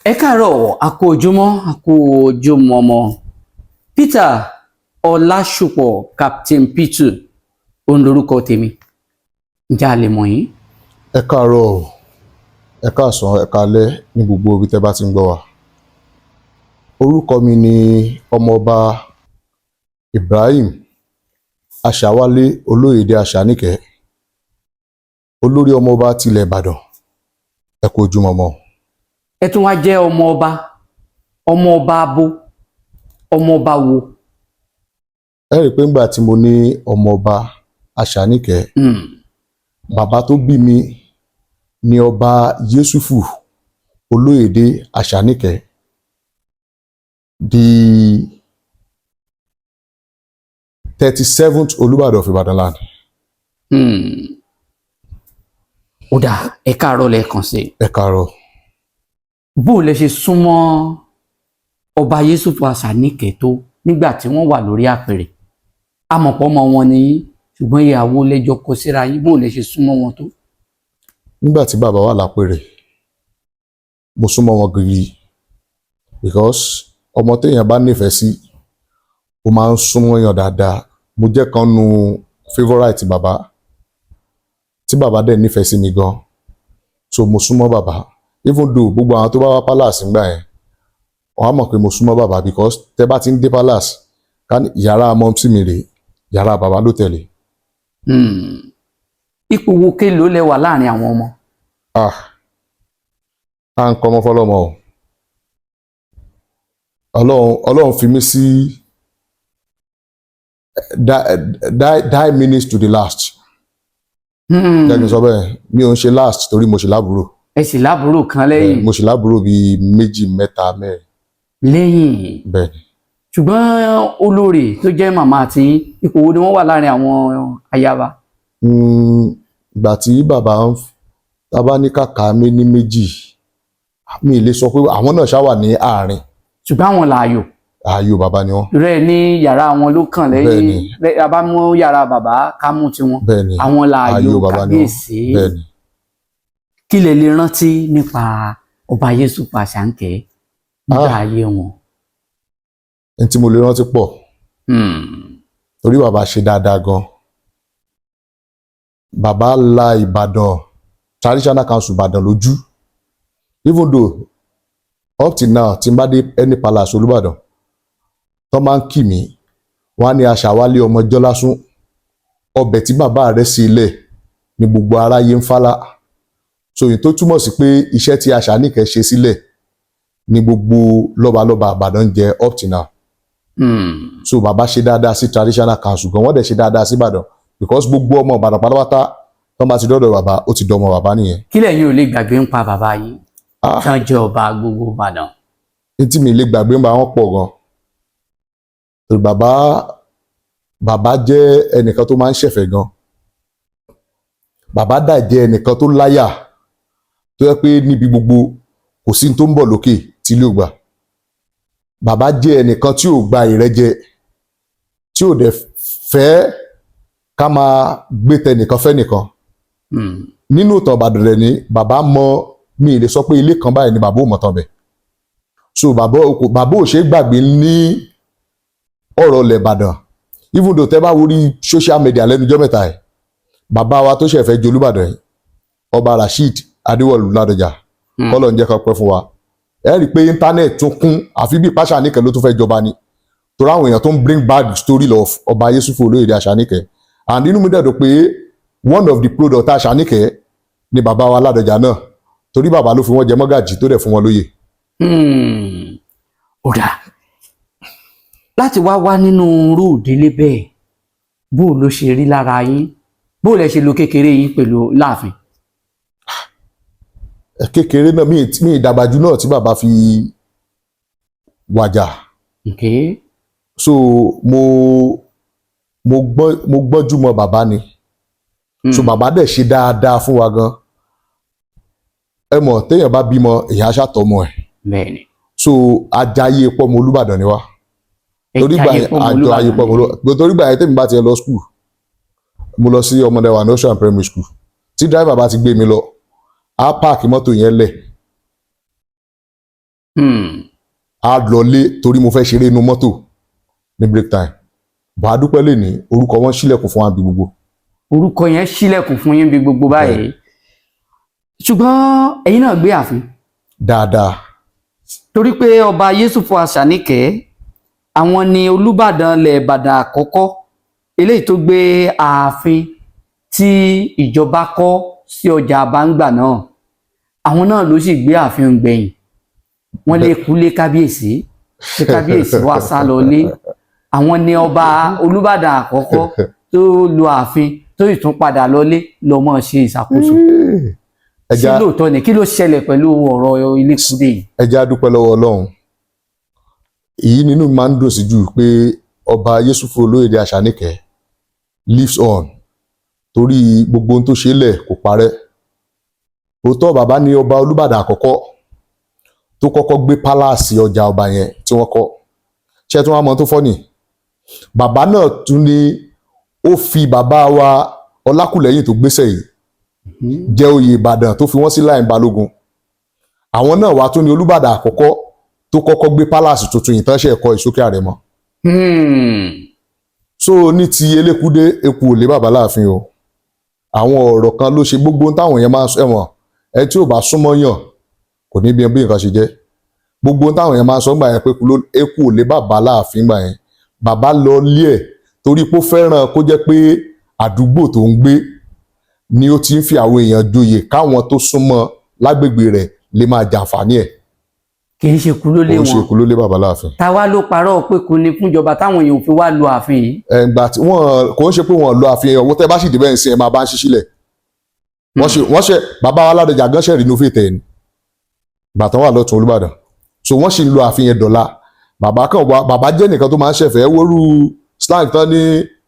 Ẹ káàárọ̀, a kú ojúmọ́, a kú ojúmọmọ. Peter Ọlásùpọ̀, Captain P2 òun lorúkọ tèmi. Ǹjẹ́ a lè mọ̀ yín? Ẹ káàárọ̀ o, ẹ káàsán, ẹ káalẹ́ ní gbogbo ibi tẹ́ bá ti ń gbọ́ wa. Orúkọ mi ni Ọmọọba Ibrahim Aṣàwálé Olóyèdè Àṣàníkẹ́, olórí ọmọọba tilẹ̀ Ìbàdàn. Ẹ kú ojúmọmọ. Ẹ tún wá jẹ́ ọmọ ọba. Ọmọ ọba abo, ọmọ ọba wo? Ẹ rí i pé ńgbà tí mo ní Ọmọọba Àṣàníkẹ́, bàbá tó bí mi ní Ọba Yẹsùfù Olóyèdè Àṣàníkẹ́, the 37th Olúbàdàn of Ìbàdàn land. Ó dà, ẹ káàárọ̀ lẹ́ẹ̀kan sí i. Ẹ káàárọ̀. Bó o lẹ ṣe súnmọ́ Ọba Yẹsùfù Àṣàníkẹ́ tó nígbà tí wọ́n wà lórí àpèrè? Amọ̀pọ̀ ọmọ wọn ni yín, ṣùgbọ́n ìyàwó lẹ́jọ́ kọ síra yín. Bó o lẹ ṣe súnmọ́ wọn tó? Nígbà tí bàbá wà lápèrè, mo súnmọ́ wọn gidi, because ọmọ téèyàn bá nífẹ̀ẹ́ sí, ó máa ń súnmọ́ yàn dáadáa. Mo jẹ́ kan nu favourite bàbá, tí bàbá dẹ̀ nífẹ̀ẹ́ sí mi gan. So mo súnmọ́ bàbá, even though gbogbo àwọn tó bá wá palace ńgbà yẹn, wọ́n á mọ̀ pé mo súnmọ́ bàbá, because tẹ́ bá ti ń dé palace, ká ní yàrá mọ́mísì mi rèé, yàrá bàbá ló tẹ̀lé. Ipò wo kéèló lẹ wà láàrin àwọn ọmọ? Ah, à ń kọ́ ọmọ fọlọ́mọ o. Ọlọ́run fi mí sí die minutes to the last. Jẹ́ kí n sọ bẹ́ẹ̀, mi ò ń ṣe last torí mo ṣe lábúrò. Ẹ sì lábúrò kan lẹ́yìn? Mo ṣe lábúrò bíi méjì, mẹ́ta, mẹ́rin. Lẹ́yìn? Bẹ́ẹ̀ ni. Ṣùgbọ́n olórí tó jẹ́ màmá àti ipò wo ni wọ́n wà láàrin àwọn ayaba? Ìgbà tí bàbá ń tá bá ní kàkà mé ní méjì, mi lè sọ pé àwọn náà ṣá wà ní àárín. Ṣùgbọ́n àwọn lààyò. Ààyò bàbá ni wọ́n. Rẹ ní yàrá wọn ló kàn lẹ́yìn. Bẹ́ẹ̀ni. A bá mú yàrá bàbá, ká mú tiwọn. Bẹ́ẹ̀ ni. Àwọn lààyò. Ààyò bàbá ni wọ́n. Kábíyèsí. Bẹ́ẹ̀ ni. Kí lẹ lè rántí nípa Ọba Yẹsùfù Àṣàǹkẹ́ nígbà Ah. ayé wọn? Ní tí mo lè rántí pọ̀, torí bàbá ṣe dáadáa gan. Bàbá la Ìbàdàn Traditional Council Ìbàdàn lójú, even though up till now, tí n bá dé any palace Olúbàdàn tó máa ń kì mí, wọ́n á ní Aṣàwálé ọmọ Jọlásún, ọbẹ̀ tí bàbá rẹ̀ sí ilẹ̀ ní gbogbo aráyé ń fálá. So èyí tó túmọ̀ sí pé iṣẹ́ tí Àṣàníkẹ́ ṣe sílẹ̀ ní gbogbo lọ́balọ́ba Ìbàdàn ń jẹ up till now. So bàbá ṣe dáadáa sí Traditional Council gan, wọ́n dẹ̀ ṣe dáadáa sí Ìbàdàn, because gbogbo ọmọ Ìbàdàn pátápátá tó bá ti dọ́dọ̀ bàbá, ó ti dọmọ bàbá nìyẹn. Kí lẹ̀yin ò lè gbàgbé ń pa bàbá yìí Ah, tán jẹ́ ọba gbogbo Ìbàdàn? Ní tí mi lè gbàgbé ń bá wọn pọ̀ gan, torí bàbá jẹ́ ẹnìkan tó máa ń ṣẹ̀fẹ̀ gan. Bàbá dà jẹ́ ẹnìkan tó láyà, tó yẹ pé níbi gbogbo, kò sí ní tó ń bọ̀ lókè tí ilé ò gbà. Bàbá jẹ́ ẹnìkan tí ò gba ìrẹ́jẹ, tí ò dẹ̀ fẹ́ ká máa gbé tẹnìkan fẹ́nìkan. Nínú ìtàn Ìbàdàn rẹ̀ ni bàbá mọ. Mi lè sọ pé ilé kan báyìí ni bàbá ò mọ̀ tán bẹ̀. So bàbá ò ṣe é gbàgbé ní ọ̀rọ̀ ilẹ̀ Ìbàdàn, even though tẹ́ bá wo rí social media lẹ́nu ọjọ́ mẹ́ta ẹ̀, bàbá wa tó ṣẹ̀ fẹ́ jẹ Olúbàdàn yìí, Ọba Rasheed Adéwọ̀lú Ládọjà, kọ́lọ̀ ń jẹ́ ká pẹ́ fún wa, ẹ rí i pé internet tún kún, àfi bí Àṣàníkẹ́ ló tún fẹ́ jọba ni, torí àwọn èèyàn tó ń bring back the story of Ọba Yẹsùfù Olóyèdè Àṣàníkẹ́. And inú mi dẹ̀ dùn pé one of the product Àṣàníkẹ́ ni bàbá wa Ládọjà náà, torí bàbá ló fi wọ́n jẹ mọ́gàjì tó dẹ̀ fún wọn lóyè. Ó dáa láti wá wá nínú irú ìdílé bẹ́ẹ̀. Bó ló ṣe rí lára yín? Bó lẹ ṣe lo kékeré yín pẹ̀lú láàfin? Ẹ, kékeré náà, mi ìdàgbàjú náà tí bàbá fi wàjà. So mo gbọ́njú mọ́ bàbá ni. So bàbá dẹ̀ ṣe dáadáa fún wa gan. Ẹ mọ̀, téèyàn bá bímọ, èèyàn á ṣàtọ́mọ ẹ̀. So ajayé pọ́mọ Olúbàdàn ni wá. Torí gbà yẹn, àjọ ayé pọ́mọ Olúbàdàn, torí gbà yẹn tèmi bá tiẹ̀ lọ school, mo lọ sí Ọmọdéwà Nursery Primary School, tí driver bá ti gbé mi lọ, á park mọ́tò yẹn lẹ̀. Á lọlé torí mo fẹ́ ṣeré inú mọ́tò ní break time. Bọ̀ a dúpẹ́ lè ní orúkọ wọn sílẹ̀kùn fún wa bí gbogbo. Orúkọ yẹn ṣílẹ̀kùn fún yín bí gbogbo báyìí, ṣùgbọ́n ẹ̀yin náà gbé ààfin Dáadáa. Torí pé ọba Yẹsùfù Àṣàníkẹ́, àwọn ni Olúbàdàn ilẹ̀ Ìbàdàn àkọ́kọ́ eléyìí tó gbé ààfin tí ìjọba kọ́ sí ọjà àbáǹgbà náà. Àwọn náà ló sì gbé ààfin gbẹ̀yìn. Wọ́n lé kúlé kábíyèsí tí kábíyèsí wá sá lọ lé. Àwọn ni ọba Olúbàdàn àkọ́kọ́ tó lo ààfin tó sì tún padà lọlé lọ mọ́ ṣe ìṣàkóso. Ṣé Ẹja lóòótọ́ ni? Kí ló ṣẹlẹ̀ pẹ̀lú ọ̀rọ̀ Ilékúdé yìí? Ẹja dúpẹ́ lọ́wọ́ Ọlọ́run. Èyí nínú mi máa ń dùn sí jù pé ọba Yẹsùfù Olóyèdè Àṣàníkẹ́ lives on, torí gbogbo ohun tó ṣe lẹ̀ kò parẹ́. Òótọ́, bàbá ní ọba Olúbàdàn àkọ́kọ́ tó kọ́kọ́ gbé palace ọjà ọba yẹn tí wọ́n kọ́. Ṣé tí wọ́n mọ tó fọ́ ni bàbá náà tún ní ó fi bàbá wa Ọlákùlẹ́yìn tó gbéṣẹ́ yìí jẹ́ oyè Ìbàdàn, tó fi wọ́n sí láìn Balógun. Àwọn náà wá tún ní Olúbàdàn àkọ́kọ́ tó kọ́kọ́ gbé palace tuntun yìí tán ṣe ẹ̀kọ́ ìsókè àrẹ̀mọ. So ní ti Elékúdé, eku ò lé bàbá láàfin o. Àwọn ọ̀rọ̀ kan ló ṣe gbogbo ohun táwọn yẹn máa ń sọ. Ẹ̀wọ̀n ẹ tí ò bá súnmọ́ yàn kò ní bí nǹkan ṣe jẹ́. Gbogbo ohun táwọn yẹn máa ń sọ ńgbà yẹn pé eku ò lé bàbá láàfin gbà yẹn, bàbá lọ lé ẹ̀ torí pé ó fẹ́ràn kó jẹ́ pé àdúgbò tó ń gbé ni ó ti ń fi àwọn èèyàn joyè, káwọn tó súnmọ́ lágbègbè rẹ̀ lè máa jàǹfààní ẹ̀. Kì í ṣe kú ló lé Òun ṣe wọn. eku ló lé bàbá láàfin. Táwa ló parọ́ pé kò ní fúnjọba táwọn èèyàn ò fi wá lu ààfin yìí? Ẹ̀ǹgbà tí wọ́n kò ń ṣe pé wọ́n lọ àfihàn owó. Tẹ́ bá sì débẹ̀ ń sin, ẹ̀ máa bá ń ṣí sílẹ̀. Wọ́n ṣe bàbá wa Ládọjà gan ṣe renovate ẹ̀ ni bàtàn wà lọ́tún Olúbàdàn, so wọ́n sì ń lo àfihàn dọ̀la. Bàbá kan wà, bàbá jẹ́ nìkan tó máa ń ṣẹ̀fẹ̀. Wóoru slang tán ní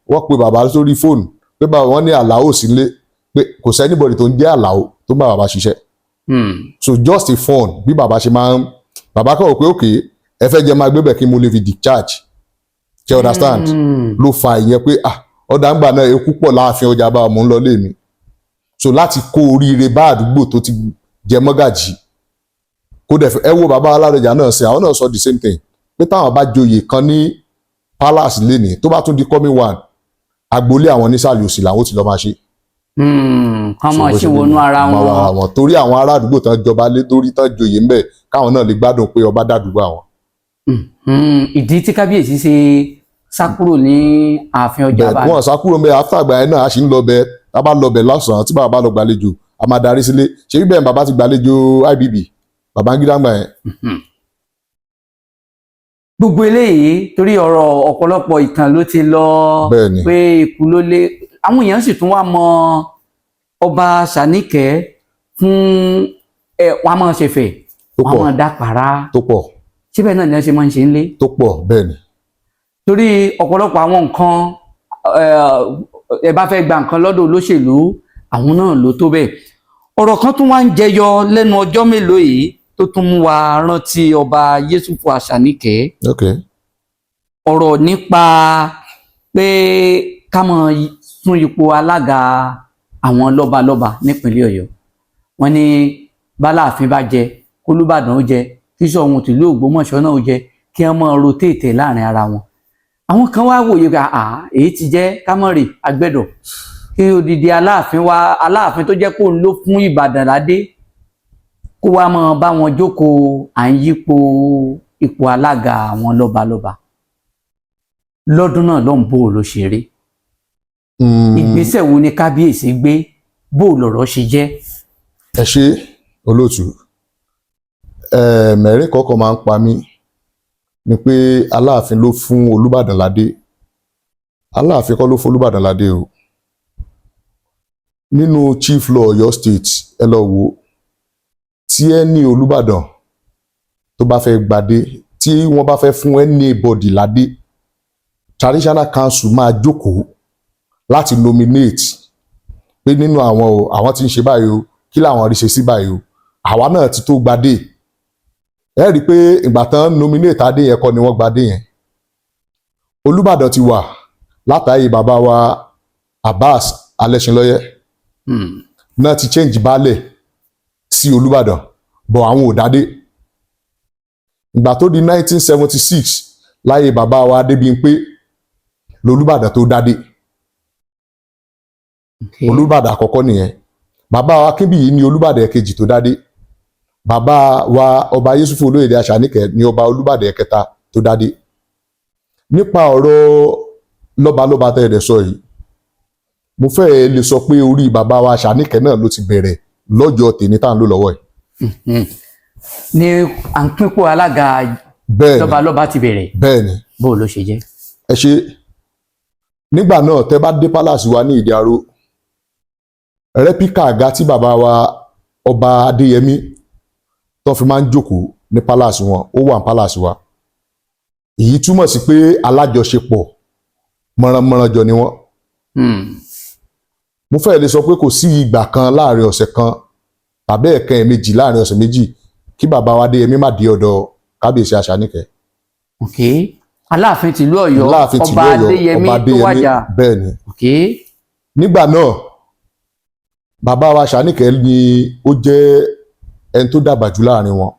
wọ́n pe bàbá sórí fóònù pé bàbá wọn ní Àlàó sílé, pé kò sí anybody tó ń jẹ́ Àlàó tó ń bá bàbá ṣiṣẹ́. So just a fun bí bàbá ṣe máa ń, bàbá kan wò pé okay, ẹ fẹ́ jẹ́ máa gbé bẹ̀ kí mo lè fi discharge, ṣe understand? Ló fa ìyẹn pé ah, ọ̀dà ń gbà náà, eku pọ̀ láàfin ọjà bá mò ń lọ lé mi. So láti kó oríire bá àdúgbò tó ti jẹ mọ́gàjì, kó dẹ̀ fẹ́. Ẹ wo bàbá Aládọjà náà ṣe, àwọn náà sọ the same thing pé táwọn bá joyè kan ní palace lénìí, tó bá tún di coming one, agboolé àwọn nísàlẹ̀ òsì làwọn ó ti lọ máa ṣe. Kán mọ̀ So bó sí ṣe wọnú ara máa wọ ara wọn. Wọn torí àwọn ará àdúgbò tán jọba lé torí tán joyè ńbẹ, káwọn náà lè gbádùn pé ọba dàdúgbò àwọn. Ìdí tí kábíyèsí ṣe sá kúrò ní ààfin ọjà Bẹ́ẹ̀ báyìí. Wọn sá kúrò ńbẹ̀. After àgbà yẹn náà, a sì ń lọ bẹ. Tá a bá lọ bẹ lọ́sàn-án, tí bàbá bá lọ gbàlejò, a máa darí sílé. Ṣé bíbẹ̀ bàbá ti gbàlejò IBB Babangida ńgbà yẹn. Gbogbo eléyìí, torí ọ̀rọ̀ ọ̀pọ̀lọpọ̀ ìtàn ló ti lọ Bẹ́ẹ̀ ni. pé ikú ló lé. Àwọn èèyàn sì tún wá mọ ọba Ṣàníkẹ́ fún ẹ, wọn a máa ṣẹ̀fẹ̀, Tó wọn a pọ̀. máa dá pàrà. Tó pọ̀. Síbẹ̀ náà ni wọ́n ṣe máa ń ṣe ń lé. Tó pọ̀, bẹ́ẹ̀ ni. Torí ọ̀pọ̀lọpọ̀ àwọn nǹkan ẹ bá fẹ́ gba nǹkan lọ́dọ̀ olóṣèlú, àwọn náà ló tó bẹ́ẹ̀. Ọ̀rọ̀ kan tún wá ń jẹyọ lẹ́nu ọjọ́ mélòó yìí tó tún mú wa rántí ọba Yẹsùfù Àṣàníkẹ́. Ọ̀rọ̀ nípa pé ká máa sún ipò alága àwọn lọ́balọ́ba nípínlẹ̀ Ọ̀yọ́. Wọ́n ní báláàfin bá jẹ, kólúbàdàn ó jẹ, kí Ṣọ̀ún tìlú Ògbómọ̀ṣọ́ náà ó jẹ, kí wọ́n máa rotate láàrin ara wọn. Àwọn kan wá wòye pé àá, èyí ti jẹ́ kámọ́rì agbẹ́dọ̀ kí odidi aláàfin wá, aláàfin tó jẹ́ kó ń lò fún Ìbàdàn ládé, kó wá máa bá wọn jókòó à ń yípo ipò alága àwọn lọ́balọ́ba lọ́dún náà lọ́n. Bó ló ṣe rí? Ìgbésẹ̀ wo ni kábíyèsí gbé? Bó lọ̀rọ̀ ṣe jẹ́? Ẹ ṣe, olóòtú. Mẹ́rin kọ̀ọ̀kan máa ń pa mí ni pé aláàfin ló fún Olúbàdàn ládé. Aláàfin kọ́ ló fún Olúbàdàn ládé o. Nínú chief law Ọ̀yọ́ State, ẹ lọ wò ó, tí ẹ ní Olúbàdàn tó bá fẹ́ gbadé, tí wọ́n bá fẹ́ fún anybody ládé, traditional council máa jókòó láti nominate pé nínú àwọn o, àwọn tí ń ṣe báyìí o, kí làwọn rí ṣe sí báyìí o, àwa náà ti tó gbadé. Ẹ rí i pé ìgbà tán nominate adé yẹn kọ́ ni wọ́n gbadé yẹn. Olúbàdàn ti wà látàyè bàbá wa Abbas Alẹ́ṣinlọ́yẹ́ náà ti change baálẹ̀ sí Olúbàdàn, bọ̀ àwọn ò dádé. Ìgbà tó di 1976, láyé bàbá wa Adébímpé, lolúbàdàn tó dádé. Olúbàdàn àkọ́kọ́ nìyẹn. Bàbá wa Akínbíyì ní Olúbàdàn ẹ̀kejì tó dádé. Bàbá wa Ọba Yẹ́sùfù Olóyèdè Àṣàníkẹ́ ní ọba Olúbàdàn ẹ̀kẹta tó dádé. Nípa ọ̀rọ̀ lọ́balọ́ba tẹ́ ẹ̀ sọ yìí, mo fẹ́ lè sọ pé orí bàbá wa Àṣàníkẹ́ náà ló ti bẹ̀rẹ̀ lọ́jọ́ tèmi tá à ń lò lọ́wọ́ yìí. Ní à ń pínpọ̀ alága Bẹ́ẹ̀ ni. lọ́balọ́ba ti bẹ̀rẹ̀? Bẹ́ẹ̀ ni. Bó ló ṣe jẹ́? Ẹ ṣe. Nígbà náà, tẹ́ bá dé palace wa ní Ìdí Aró, replica àga tí bàbá wa Ọba Adéyẹmí tó fi máa ń jókòó ní palace wọn, ó wà ní palace wa. Èyí túmọ̀ sí pé alájọṣepọ̀ mọ̀rànmọ̀ràn jọ ni wọ́n. Mo fẹ́ lè sọ pé kò sí ìgbà kan láàrin ọ̀sẹ̀ kan tàbí ẹ̀ẹ̀kan, ẹ̀ẹ̀mejì láàrin ọ̀sẹ̀ 2 kí bàbá wa Adéyẹmí má dé ọ̀dọ̀ Kábíyèsí Àṣàníkẹ́. Ok, Aláàfin tìlú Ọ̀yọ́. Aláàfin tìlú Ọba Ọ̀yọ́. Adéyẹmí Ọba tó Adéyẹmí. wájà. Bẹ́ẹ̀ ni. Nígbà náà, bàbá wa Àṣàníkẹ́ ni ó jẹ́ ẹni tó dàgbà jù láàrin wọn.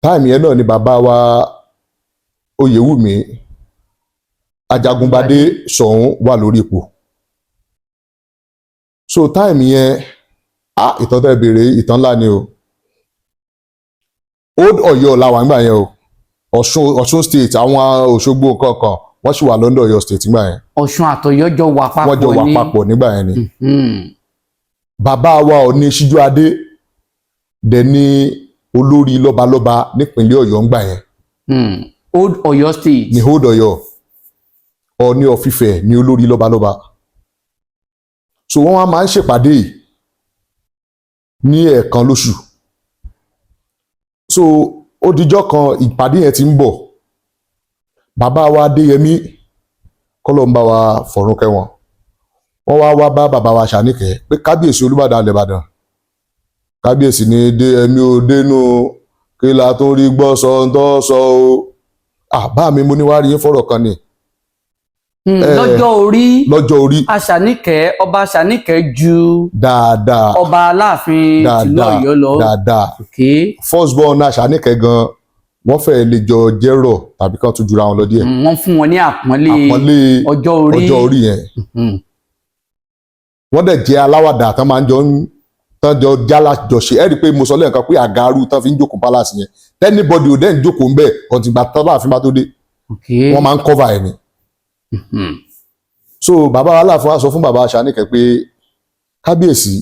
Time yẹn náà ni bàbá wa Oyèwùmí Ajagungbadé Ṣọ̀ún wà lórí ipò. So time yẹn, ah, ìtàn tẹ́ béèrè, ìtàn ńlá ni o. Old Ọ̀yọ́ la wà nígbà yẹn o. Ọ̀ṣun, Ọ̀ṣun State, àwọn Òṣogbo nǹkan kan, wọ́n sì wà lọ́ndọ̀ Ọ̀yọ́ State nígbà yẹn. Ọ̀ṣun àtọ̀yọ́ jọ wà papọ̀? Wọ́n jọ wà ní papọ̀ nígbà yẹn ni. Bàbá wa Ọọ̀ni Síjúadé dẹ̀ ní olórí lọ́balọ́ba nípínlẹ̀ Ọ̀yọ́ ńgbà yẹn. Old Ọ̀yọ́ State. Ní Old Ọ̀yọ́, Ọọ̀ni of Ifẹ̀ ní olórí lọ́balọ́ba. So wọ́n wá máa ń ṣèpàdé yìí ní ẹ̀ẹ̀kan lóṣù. So ó dijọ́ kan, ìpàdé yẹn ti ń bọ̀, bàbá wa Adéyẹmí, kọ́lọ́ ń bá wa fọ̀run kẹ́ wọn, wọ́n wá wá bá bàbá wa Ṣàníkẹ́ pé kábíyèsí Olúbàdàn ilẹ̀ Ìbàdàn, kábíyèsí ní dé ẹmí ò dénú kí la tún rí gbọ́ sọ ń tọ́ sọ o. Àbá mi, mo ní wá rí yín fọ̀rọ̀ kan ni. Lọ́jọ́ orí, Lọ́jọ́ orí, Àṣàníkẹ́, Ọba Àṣàníkẹ́ ju dáadáa ọba Aláàfin tìlú dáadáa Ọ̀yọ́ lọ. Dáadáa. First born Àṣàníkẹ́ gan, wọ́n fẹ́ẹ́ lè jọ jẹ́rọ̀ tàbí kán tún jura wọn lọ díẹ̀. Wọ́n fún wọn ní àpọ́nlé Àpọ́nlé ọjọ́ orí. Ọjọ́ orí yẹn. Wọ́n dẹ̀ jẹ́ aláwàdà tán máa ń jọ ń tán jọ jálá jọ ṣe. Ẹ rí i pé mo sọ lẹ́ẹ̀kan pé àgàrú tán fi ń jókòó palace yẹn, anybody ò dẹ́ ń jókòó ńbẹ̀ ọ̀tìgbà tán láàfin bá tó dé. Wọ́n máa ń cover ẹ̀ ni. So bàbá wa Aláàfin wa sọ fún bàbá Àṣàníkẹ́ pé kábíyèsí,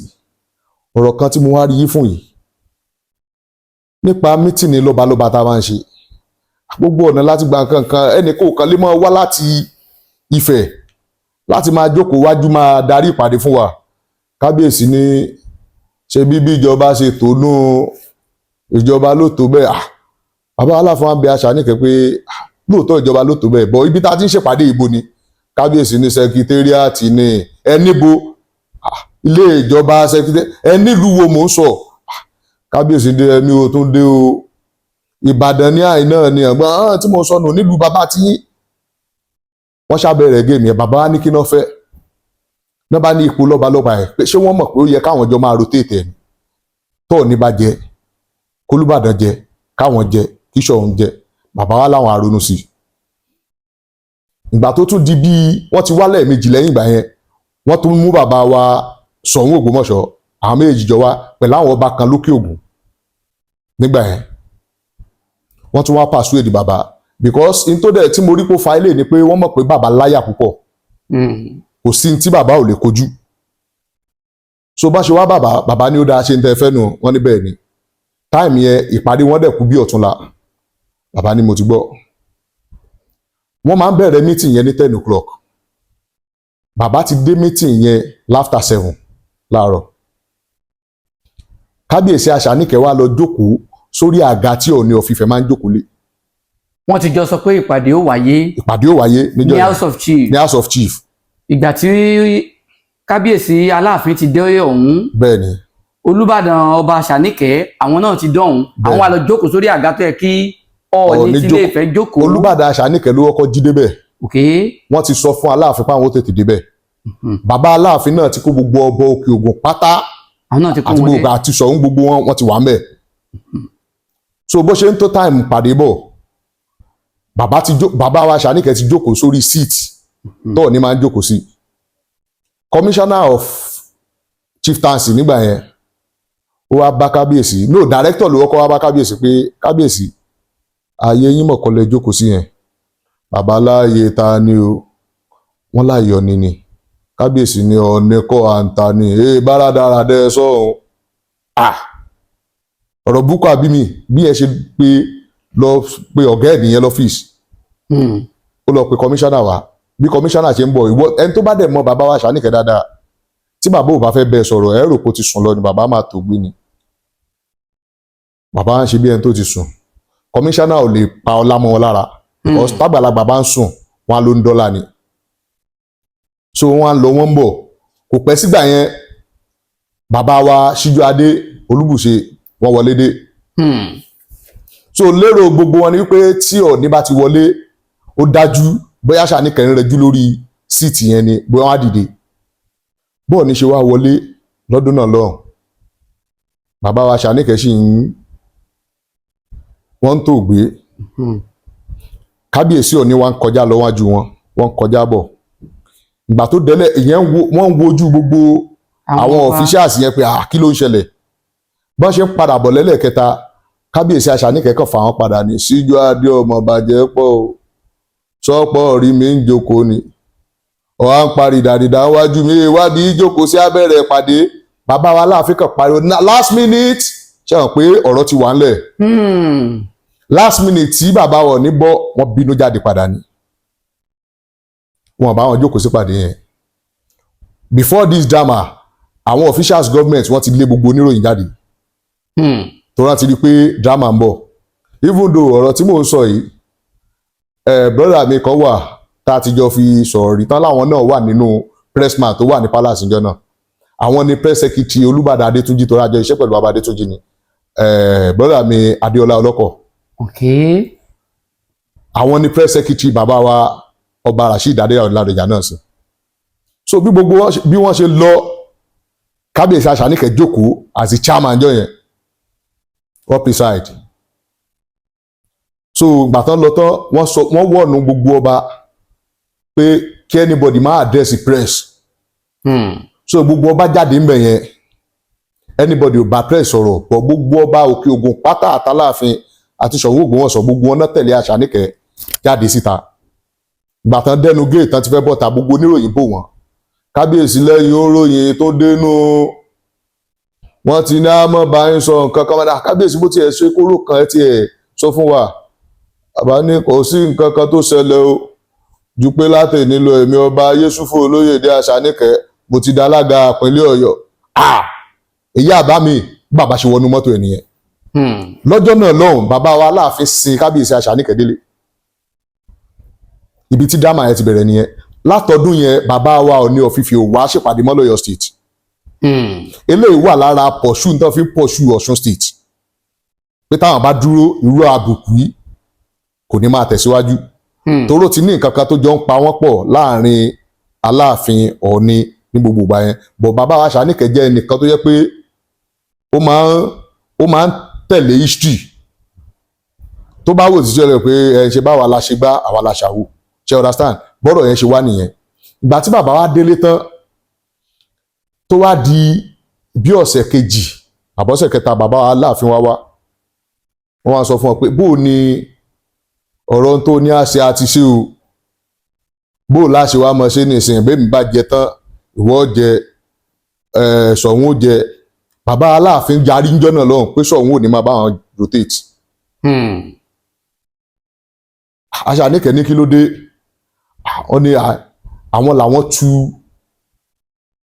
ọ̀rọ̀ kan tí mo wá rí yín fún yìí nípa meeting lọ́balọ́ba tá a máa ń ṣe, gbogbo ọ̀nà láti gba nǹkan kan, ẹnì kò kan lè máa wá láti Ifẹ̀ láti máa jókòó wájú máa darí ìpàdé fún wa. Kábíyèsí ní ṣe bí bí ìjọba ṣe tó nú, ìjọba ló tó bẹ́ẹ̀. Ah, bàbá Aláàfin wa ń bẹ Àṣàníkẹ́ pé ah, lóòótọ́ ìjọba ló tó bẹ́ẹ̀ bọ́, ibi tá a ti ń ṣèpàdé ìbò ni? Kábíyèsí ní secretariat ní. Ẹ níbo? Ah, ilé ìjọba secretariat. Ẹ nílùú wo mò ń sọ? Ah, kábíyèsí dé ẹmí o tún dé o, Ìbàdàn ní àì náà ni ẹ̀gbọ́n ah, tí mo sọ nù nílùú bàbá tí yín. Wọ́n ṣàbẹ̀rẹ̀ game yẹn. Bàbá wa ní kí náà fẹ́ náà bá ní ipò lọ́balọ́ba ẹ̀ pé ṣé wọ́n mọ̀ pé ó yẹ káwọn jọ máa rotate ẹ̀ ni, tọ́ọ̀ ní bá jẹ, kólúbàdàn jẹ, káwọn jẹ, kí Ṣọ̀ún jẹ. Bàbá wa láwọn àrònú sí i. Ìgbà tó tún di bíi wọ́n ti wá lẹ́ẹ̀mejì lẹ́yìn ìgbà yẹn, wọ́n tún mú bàbá wa Ṣọ̀ún Ògbómọ̀ṣọ́, àwọn méjèèjì jọ wá pẹ̀lú àwọn ọba kan lókè Ògùn. Nígbà yẹn, wọ́n tún wá persuade bàbá, because in tó dẹ̀ tí mo rí kó fa ilé ni pé wọ́n mọ̀ pé bàbá láyà púpọ̀. Kò sí ní tí bàbá ò lè kojú. So bá ṣe wá bàbá, bàbá ní ó dáa, ṣe ń tẹ́ fẹ́ nù? Wọ́n ní bẹ́ẹ̀ ni. Time yẹn, ìpàdé wọn dẹ̀ kú bí ọ̀túnla. Bàbá ní mo ti gbọ́. Wọ́n máa ń bẹ̀rẹ̀ meeting yẹn ní 10 o'clock. Bàbá ti dé meeting yẹn after 7 láàárọ̀. Kábíyèsí Àṣàníkẹ́ wá lọ jókòó sórí àga tí Ọọ̀ni of Ifẹ̀ máa ń jókòó lé. Wọ́n ti jọ sọ pé ìpàdé ó wáyé. Ìpàdé ó wáyé níjọ́ ní yẹn. House of Chiefs. Ní House of Chief. Ìgbà tí kábíyèsí Aláàfin ti dé ọ̀hún, Bẹ́ẹ̀ ni. Olúbàdàn Ọba Àṣàníkẹ́, àwọn náà ti dọ̀hún, àwọn wá lọ jókòó sórí àga tó yẹ kí Ọọ̀ni Ọọ̀ni tilé jókòó. Ifẹ̀ jókòó. Olúbàdàn Àṣàníkẹ́ ló kọ́kọ́ jí débẹ̀. Wọ́n ti sọ fún Aláàfin pé àwọn ó tètè débẹ̀. Bàbá Aláàfin náà ti kó gbogbo ọbọ Òkè Ògùn pátá Àwọn náà ti kó àti wọn dé. Gbogbo àti Ṣọ̀ún, gbogbo wọn, wọ́n ti wà ń bẹ̀. So bó ṣe ń tó time pàdé bọ̀, bàbá ti jó, bàbá wa Ṣàníkẹ́ ti jókòó sórí seat tó ní máa ń jókòó sí. Commissioner of chieftaincy nígbà yẹn, ó wá bá kábíyèsí, no, director ló kọ́kọ́ wá bá kábíyèsí pé, "Kábíyèsí, ààyè yín mọ̀kànlẹ̀ jókòó sí yẹn." Bàbá láàyè ta ni o? Wọ́n láàyè ọ̀ni ni. Kábíyèsí ní ọ̀ní kọ́ àǹtà ni ee báradáradẹ sọ̀hún. Ah, ọ̀rọ̀ búkọ àbí mi bí ẹ ṣe pé lọ pé ọ̀gá ẹ̀ nìyẹn lọ́fíìsì. Ó lọ pe kọmíṣánná wá. Bí kọmíṣánná ṣe ń bọ̀, ìwọ ẹni tó bá dẹ̀ mọ bàbá wa Ṣàníkẹ́ dáadáa, tí bàbá ò bá fẹ́ bẹ́ẹ̀ sọ̀rọ̀, ẹ rò pé ó ti sùn lọ ni. Bàbá máa tó gbé ni, bàbá ń ṣe bí ẹni tó ti sùn. Kọmíṣánná ò lè pa ọlá mọ́ wọn lára because tágbàlagbà bá ń sùn, wọn á ló ń dọ́là ni. So wọn á lọ, wọn ń bọ̀. Kò pẹ́ sígbà yẹn, bàbá wa Síjúadé Olúbùṣe, wọ́n wọlé dé. So lérò gbogbo wọn ni wípé tí Ọọ̀ni bá ti wọlé, ó dájú bóyá Ṣàníkẹ́ ń rẹjú lórí seat yẹn ni, bóyá wọ́n á dìde. Bọ́ọ̀ ní ṣe wá wọlé lọ́dún náà lọ́hùn, bàbá wa Ṣàníkẹ́ sì ń wọ́n ń tò gbé. Kábíyèsí Ọọ̀ni wa ń kọjá lọ wájú wọn, wọ́n ń kọjá bọ̀. Ìgbà tó délẹ̀, ìyẹn ń wo, wọ́n ń wojú gbogbo àwọn ọba. Officials yẹn pé, ah, kí ló ń ṣẹlẹ̀? Bọ́n ṣe ń padà bọ̀ lẹ́lẹ́kẹta, kábíyèsí Àṣàníkẹ́ kàn fà wọ́n padà ní, "Síjúadé, ọmọ bàjẹ́ pọ̀ o, sọ́pọ̀ rí mi ń jókòó ni, ọ̀hà ń parí dàdìdà wájú mi, wábi jókòó sí abẹ́rẹ́ ìpàdé." Bàbá wa láàfin kan pariwo last minute. Ṣe hàn pé ọ̀rọ̀ ti wà ńlẹ̀. Last minute tí bàbá wọn ní bọ́, wọ́n bínú jáde padà ni. Wọn bá wọn jókòó sípàdé yẹn. Before this drama, àwọn officials government, wọ́n ti lé gbogbo oníròyìn jáde tó rántí rí i pé drama ń bọ̀. Even though ọ̀rọ̀ tí mò ń sọ yìí, ẹ̀ brother mi kan wà tá a ti jọ fi sọ̀rọ̀ rí tán, láwọn náà wà nínú pressman tó wà ní palace ìjọ náà. Àwọn ni press secretary Olúbàdàn Adétúnjì, tó rájọ iṣẹ́ pẹ̀lú bàbá Adétúnjì ni, brother mi Adéọlá Ọlọ́kọ̀. Àwọn ni press secretary bàbá wa Ọba Rasheed Adéyàwó Ládọjà náà sí. So bí gbogbo bí wọ́n ṣe lọ, kábíyèsí Àṣàníkẹ́ jókòó àti chairman jọ yẹn, wọ́n preside. So ìgbà tán lọ tán, wọ́n sọ, wọ́n wọ̀nù gbogbo ọba pé kí anybody má address the press. So gbogbo ọba jáde ń bẹ̀ yẹn, anybody ò bá press sọ̀rọ̀ bọ̀. Gbogbo ọba Òkè Ògùn pátá, àtàláàfin àti Ṣọ̀ún Ògbómọ̀ṣọ́, gbogbo wọn náà tẹ̀lé Àṣàníkẹ́ jáde síta. Ìgbà tán dẹnu gate tán ti fẹ́ bọ́ta, gbogbo oníròyìn bò wọ́n. Kábíyèsí lẹ́yìn ó ròyìn tó dénú, wọ́n ti ní àmọ́ bá ń sọ nǹkan kan mọ́dà. Kábíyèsí, bó tiẹ̀ ṣe kóró kan, ẹ tiẹ̀ sọ fún wa. Bàbá ní kò sí nǹkan kan tó ṣẹlẹ̀ o, ju pé látẹ̀ nílò èmi Ọba Yésùfù Olóyèdè Àṣàníkẹ́, mo ti di alága ìpínlẹ̀ Ọ̀yọ́. Ah, èyí àbá mi, bàbá ṣe wọnú mọ́tò ẹ̀ nìyẹn. Lọ́jọ́ náà lọ́hùn, bàbá wa Aláàfin sin kábíyèsí Àṣàníkẹ́ délé. Ibi tí drama yẹn ti bẹ̀rẹ̀ nìyẹn. Látọdún yẹn, bàbá wa Ọọ̀ni of Ifẹ̀ ò wá ṣèpàdé mọ́ lọ́yọ̀ State. Eléyìí wà lára pọ̀ṣù tó fi ń pọ̀ṣù Ọ̀ṣun State, pé táwọn bá dúró, irú àbùkù yìí kò ní máa tẹ̀síwájú. Toró ti ní nǹkan kan tó jọ ń pa wọ́n pọ̀ láàrin Aláàfin, Ọọ̀ni ní gbogbo ìgbà yẹn. Bọ̀ bàbá wa Ṣàníkẹ́ jẹ́ ẹnìkan tó yẹ pé ó máa ń tẹ̀lé history. Tó bá wò sí ṣẹlẹ̀ pé ẹ ṣe báwa la ṣe gbá, àwa la ṣàwò, ṣe understand? Bọ́rọ̀ yẹn ṣe wá nìyẹn. Ìgbà tí bàbá wa délé tán, tó wá di bí ọ̀sẹ̀ kejì àbọ̀sẹ̀ kẹta, bàbá wa Aláàfin wá wá, wọ́n wá sọ fún ọ pé bó o ní ọ̀rọ̀ tó ní àṣẹ àti ṣe o, bó o láṣẹ wá mọ̀ ṣe nìsín, bẹ́ẹ̀ mi bá jẹ tán, ìwọ jẹ ẹ̀, Ṣọ̀ún ó jẹ. Bàbá Aláàfin yarí ńjọ́ náà lọ́hùn pé Ṣọ̀ún ò ní máa bá wọn rotate. Àṣàníkẹ́ ní kí ló dé? Wọ́n ní àwọn làwọn tu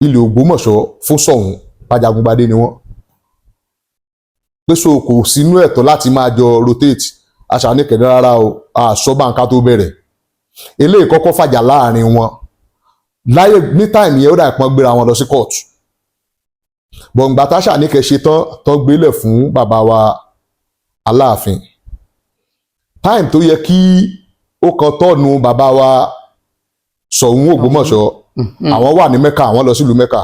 ilẹ̀ Ògbómọ̀ṣọ́ fún Ṣọ̀ún, Bájagungbadé ni wọ́n, pé so kò sínú ẹ̀tọ́ láti máa jọ rotate. Àṣàníkẹ́ ní rárá o, àṣọ báńkà tó bẹ̀rẹ̀ eléyìí kọ́kọ́ fàjà láàrin wọn láyé ní time yẹn. Ó dà pọ́n gbéra wọn lọ sí court. Bọ̀ǹgbà táṣàníkẹ́ ṣe tán tán, gbélẹ̀ fún bàbá wa Aláàfin. Time tó yẹ kí ó kan tọ́ọ̀nù bàbá wa Ṣọ̀ún Ògbómọ̀ṣọ́, àwọn wà ní Mẹ́kà, àwọn lọ sílùú Mẹ́kà.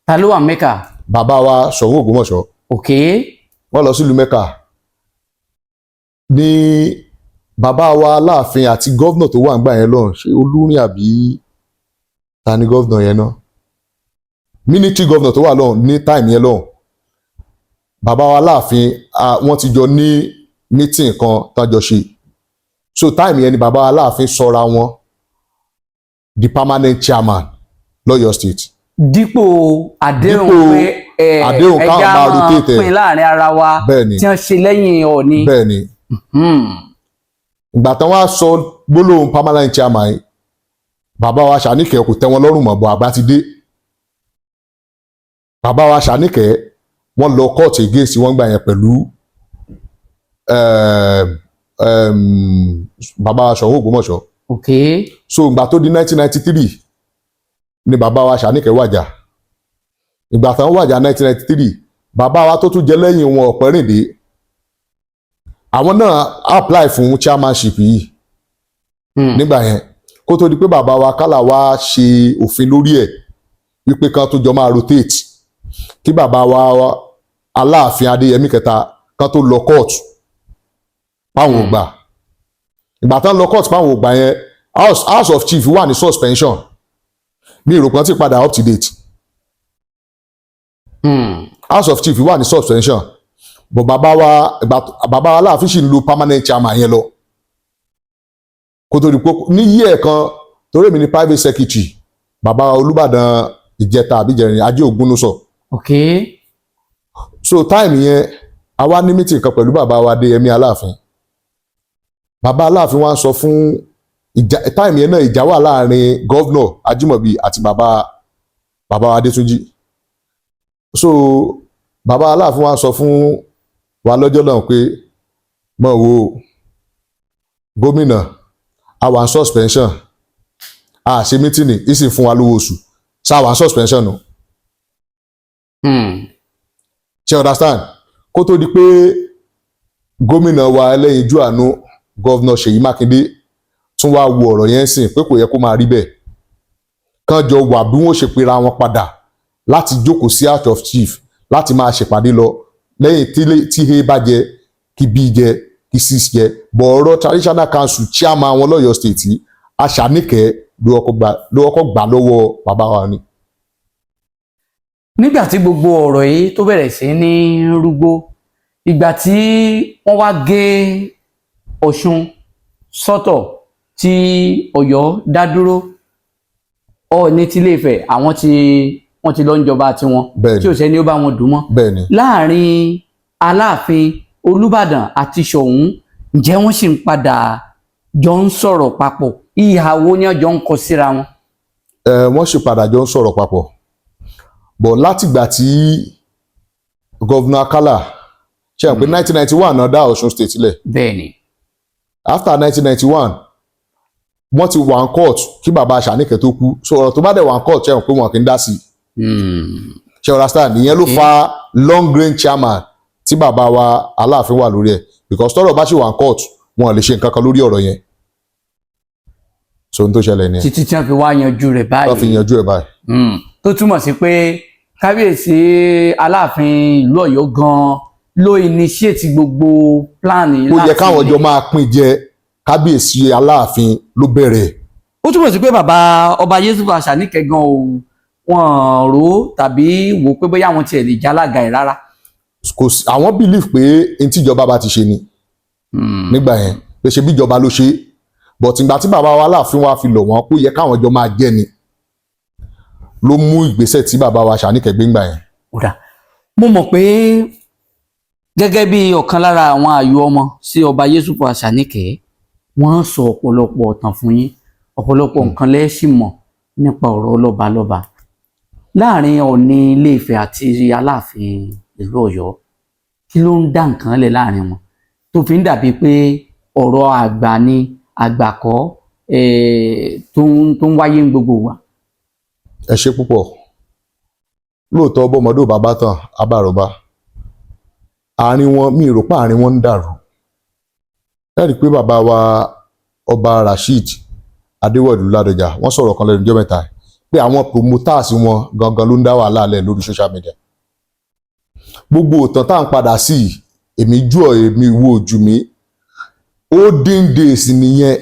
Ta ló wà Mẹ́kà? Bàbá wa Ṣọ̀ún Ògbómọ̀ṣọ́. Wọ́n lọ sílùú Mẹ́kà. Ní bàbá wa Aláàfin àti governor tó wà nígbà yẹn lọ́hùn, ṣé Olúrin àbí ta ni governor yẹn náà, military governor tó wà lọ́hùn ní time yẹn lọ́hùn, bàbá wa Aláàfin, wọ́n ti jọ ní meeting kan tán jọ ṣe. So time yẹn ni bàbá wa Aláàfin sọra wọn di permanent chairman lọ́yọ̀ State. Dípò àdéhùn Dípò pé ẹ àdéhùn káwọn ẹja máa máa rotate ẹ̀. pín láàrin ara wa Bẹ́ẹ̀ni. tí wọ́n ṣe lẹ́yìn Ọọ̀ni. Bẹ́ẹ̀ ni. Ìgbà tán wá sọ gbólóhùn permanent chairman yìí, bàbá wa Ṣàníkẹ́ kò tẹ́ wọn lọ́rùn mọ́ bọ̀, àgbà ti dé. Bàbá wa Ṣàníkẹ́, wọ́n lọ court against wọ́n gbà yẹn pẹ̀lú bàbá wa Ṣọ̀ún Ògbómọ̀ṣọ́. So ìgbà tó di 1993 ni bàbá wa Ṣàníkẹ́ wàjà. Ìgbà tán wàjà 1993, bàbá wa tó tún jẹ lẹ́yìn wọn, Ọ̀pẹ́rìndé, àwọn náà apply fún chairmanship yìí nígbà yẹn, kó tó di pé bàbá wa Kálà wá ṣe òfin lórí ẹ̀ wípé kan tó jọ máa rotate, kí bàbá wa Aláàfin Adéyẹmí kẹta kan tó lọ court páwọn ò gbà. Ìgbà tán lọ court páwọn ò gbà yẹn, House of Chief wà ní suspension ní ìròpọ̀ tí padà up to date. House of Chief wà ní suspension, but bàbá wa, ìgbà bàbá wa Aláàfin sì ń lo permanent chairman yẹn lọ, kó tó di pé ní yí ẹ̀ kan, torí èmi ni private secretary bàbá wa Olúbàdàn ìjẹta àbí ìjẹrin, Ajé Ògúnúsọ. So time yẹn, a wá ní meeting kan pẹ̀lú bàbá wa Adéyẹmí Aláàfin. Bàbá Aláàfin wa ń sọ fún ìjà time yẹn náà, ìjà wà láàrin governor Ajímọ̀bí àti bàbá wa Adétúnjì. So bàbá Aláàfin wa ń sọ fún wa lọ́jọ́ náà pé, mọ̀ wo gómìnà, a wà ní suspension, a ṣe meeting, ìsìn fún wa lówó oṣù, ṣá wà ní suspension nù. Ṣe understand? Kó tó di pé gómìnà wa ẹlẹ́yinjú àánú, Governor Ṣèyí Mákindé, tún wá wo ọ̀rọ̀ yẹn sìn pé kò yẹ kó máa rí bẹ́ẹ̀, kán jọ wà bí wọ́n ṣe pera wọn padà láti jókòó sí House of Chief láti máa ṣèpàdé lọ lẹ́yìn tí A bá jẹ, kí B jẹ, kí C jẹ. Bọ̀ ọ̀rọ̀ traditional council chairman wọn lọ́yọ̀ọ́ State yìí, Aṣàníkẹ́ ló kọ́kọ́ gbà lọ́wọ́ bàbá wa ni. Nígbà tí gbogbo ọ̀rọ̀ yìí tó bẹ̀rẹ̀ sí ní rúgbó, ìgbà tí wọ́n wá gé Ọ̀ṣun sọ́tọ̀ tí Ọ̀yọ́ dá dúró, Ọọ̀ni tí Ilé-Ifẹ̀, àwọn tí wọ́n ti lọ ń jọba tiwọn tí ò sẹ́ni ó bá wọn dùn mọ́ láàrin Aláàfin, Olúbàdàn àti Ṣọ̀ún, ǹjẹ́ wọ́n sì ń padà jọ ń sọ̀rọ̀ papọ̀? Ìhà wo ni wọ́n jọ ń kọ síra wọn? Ẹ wọ́n sì padà jọ ń sọ̀rọ̀ papọ̀ bọ̀ látìgbà tí Governor Akala ṣe hàn pé 1991 náà dá Ọ̀ṣun State sílẹ̀. After 1991, wọ́n ti wà ní court kí bàbá Ṣàníkẹ́ tó kú. So ọ̀rọ̀ tó bá dẹ̀ wà ní court, ṣe hàn pé wọn kì í dá sí i? Ṣe understand? Ìyẹn ló fa long reign chairman tí bàbá wa Aláàfin wà lórí ẹ̀, because tọ́rọ̀ bá ṣì wà ní court, wọn ò lè ṣe nǹkan kan lórí ọ̀rọ̀ yẹn. So ohun tó ṣẹlẹ̀ nìyẹn. Títí tí wọ́n fi wá yanjú rẹ̀ wọ́n fi báyìí. Yanjú ẹ̀ báyìí. Tó túmọ̀ sí pé kábíyèsí Aláàfin ìlú Ọ̀yọ́ gan ló initiate gbogbo plan yìí. Ó yẹ káwọn jọ máa pín jẹ, kábíyèsí Aláàfin ló bẹ̀rẹ̀. Ó túmọ̀ sí pé bàbá ọba Yéṣùfù Àṣàníkẹ́ gan ò wọ́n rò ó tàbí wò ó pé bóyá àwọn tiẹ̀ lè jálága ẹ̀ rárá. Kò sí, àwọn believe pé n tíjọba bá ti ṣe ni nígbà yẹn, pé ṣe bíjọba ló ṣe, but ìgbà tí bàbá wa Aláàfin wa fi lọ̀ wọ́n kó yẹ káwọn jọ máa jẹ́ ni, ló mú ìgbésẹ̀ tí bàbá wa Ṣàníkẹ́ gbé ńgbà yẹn. Ó dà, mo mọ̀ pé gẹ́gẹ́ bí ọ̀kan lára àwọn àyò ọmọ sí ọba Yéṣùfù Àṣàníkẹ́, wọ́n sọ ọ̀pọ̀lọpọ̀ ọ̀tàn fún yín, ọ̀pọ̀lọpọ̀ nǹkan lẹ́ sì mọ̀ nípa ọ̀rọ̀ lọ́balọ́ba láàrin Ọọ̀ni Ilé-Ifẹ̀ àti Aláàfin ìlú Ọ̀yọ́. Kí ló ń dá nǹkan lẹ̀ láàrin wọn tó fi ń dàbí pé ọ̀rọ̀ àgbà ni àgbà kọ́ tó ń wáyé ní gbogbo wa? Ẹ ṣe púpọ̀. Lóòótọ́, bọ́mọdé ò bá bá tàn abárọ̀bá àárín wọn, mi rò pé àárín wọn ń dàrú. Ẹ rí i pé bàbá wa Ọba Rasheed Adéwọ̀lú Ládọjà, wọ́n sọ̀rọ̀ kan lẹ́nu ọjọ́ mẹ́ta pé àwọn promoters wọn gangan ló ń dá wàhálà lẹ̀ lórí social media. Gbogbo òtàn tá à ń padà sí yìí, èmi jú ọ, èmi wo ojú mi. Olden days nìyẹn.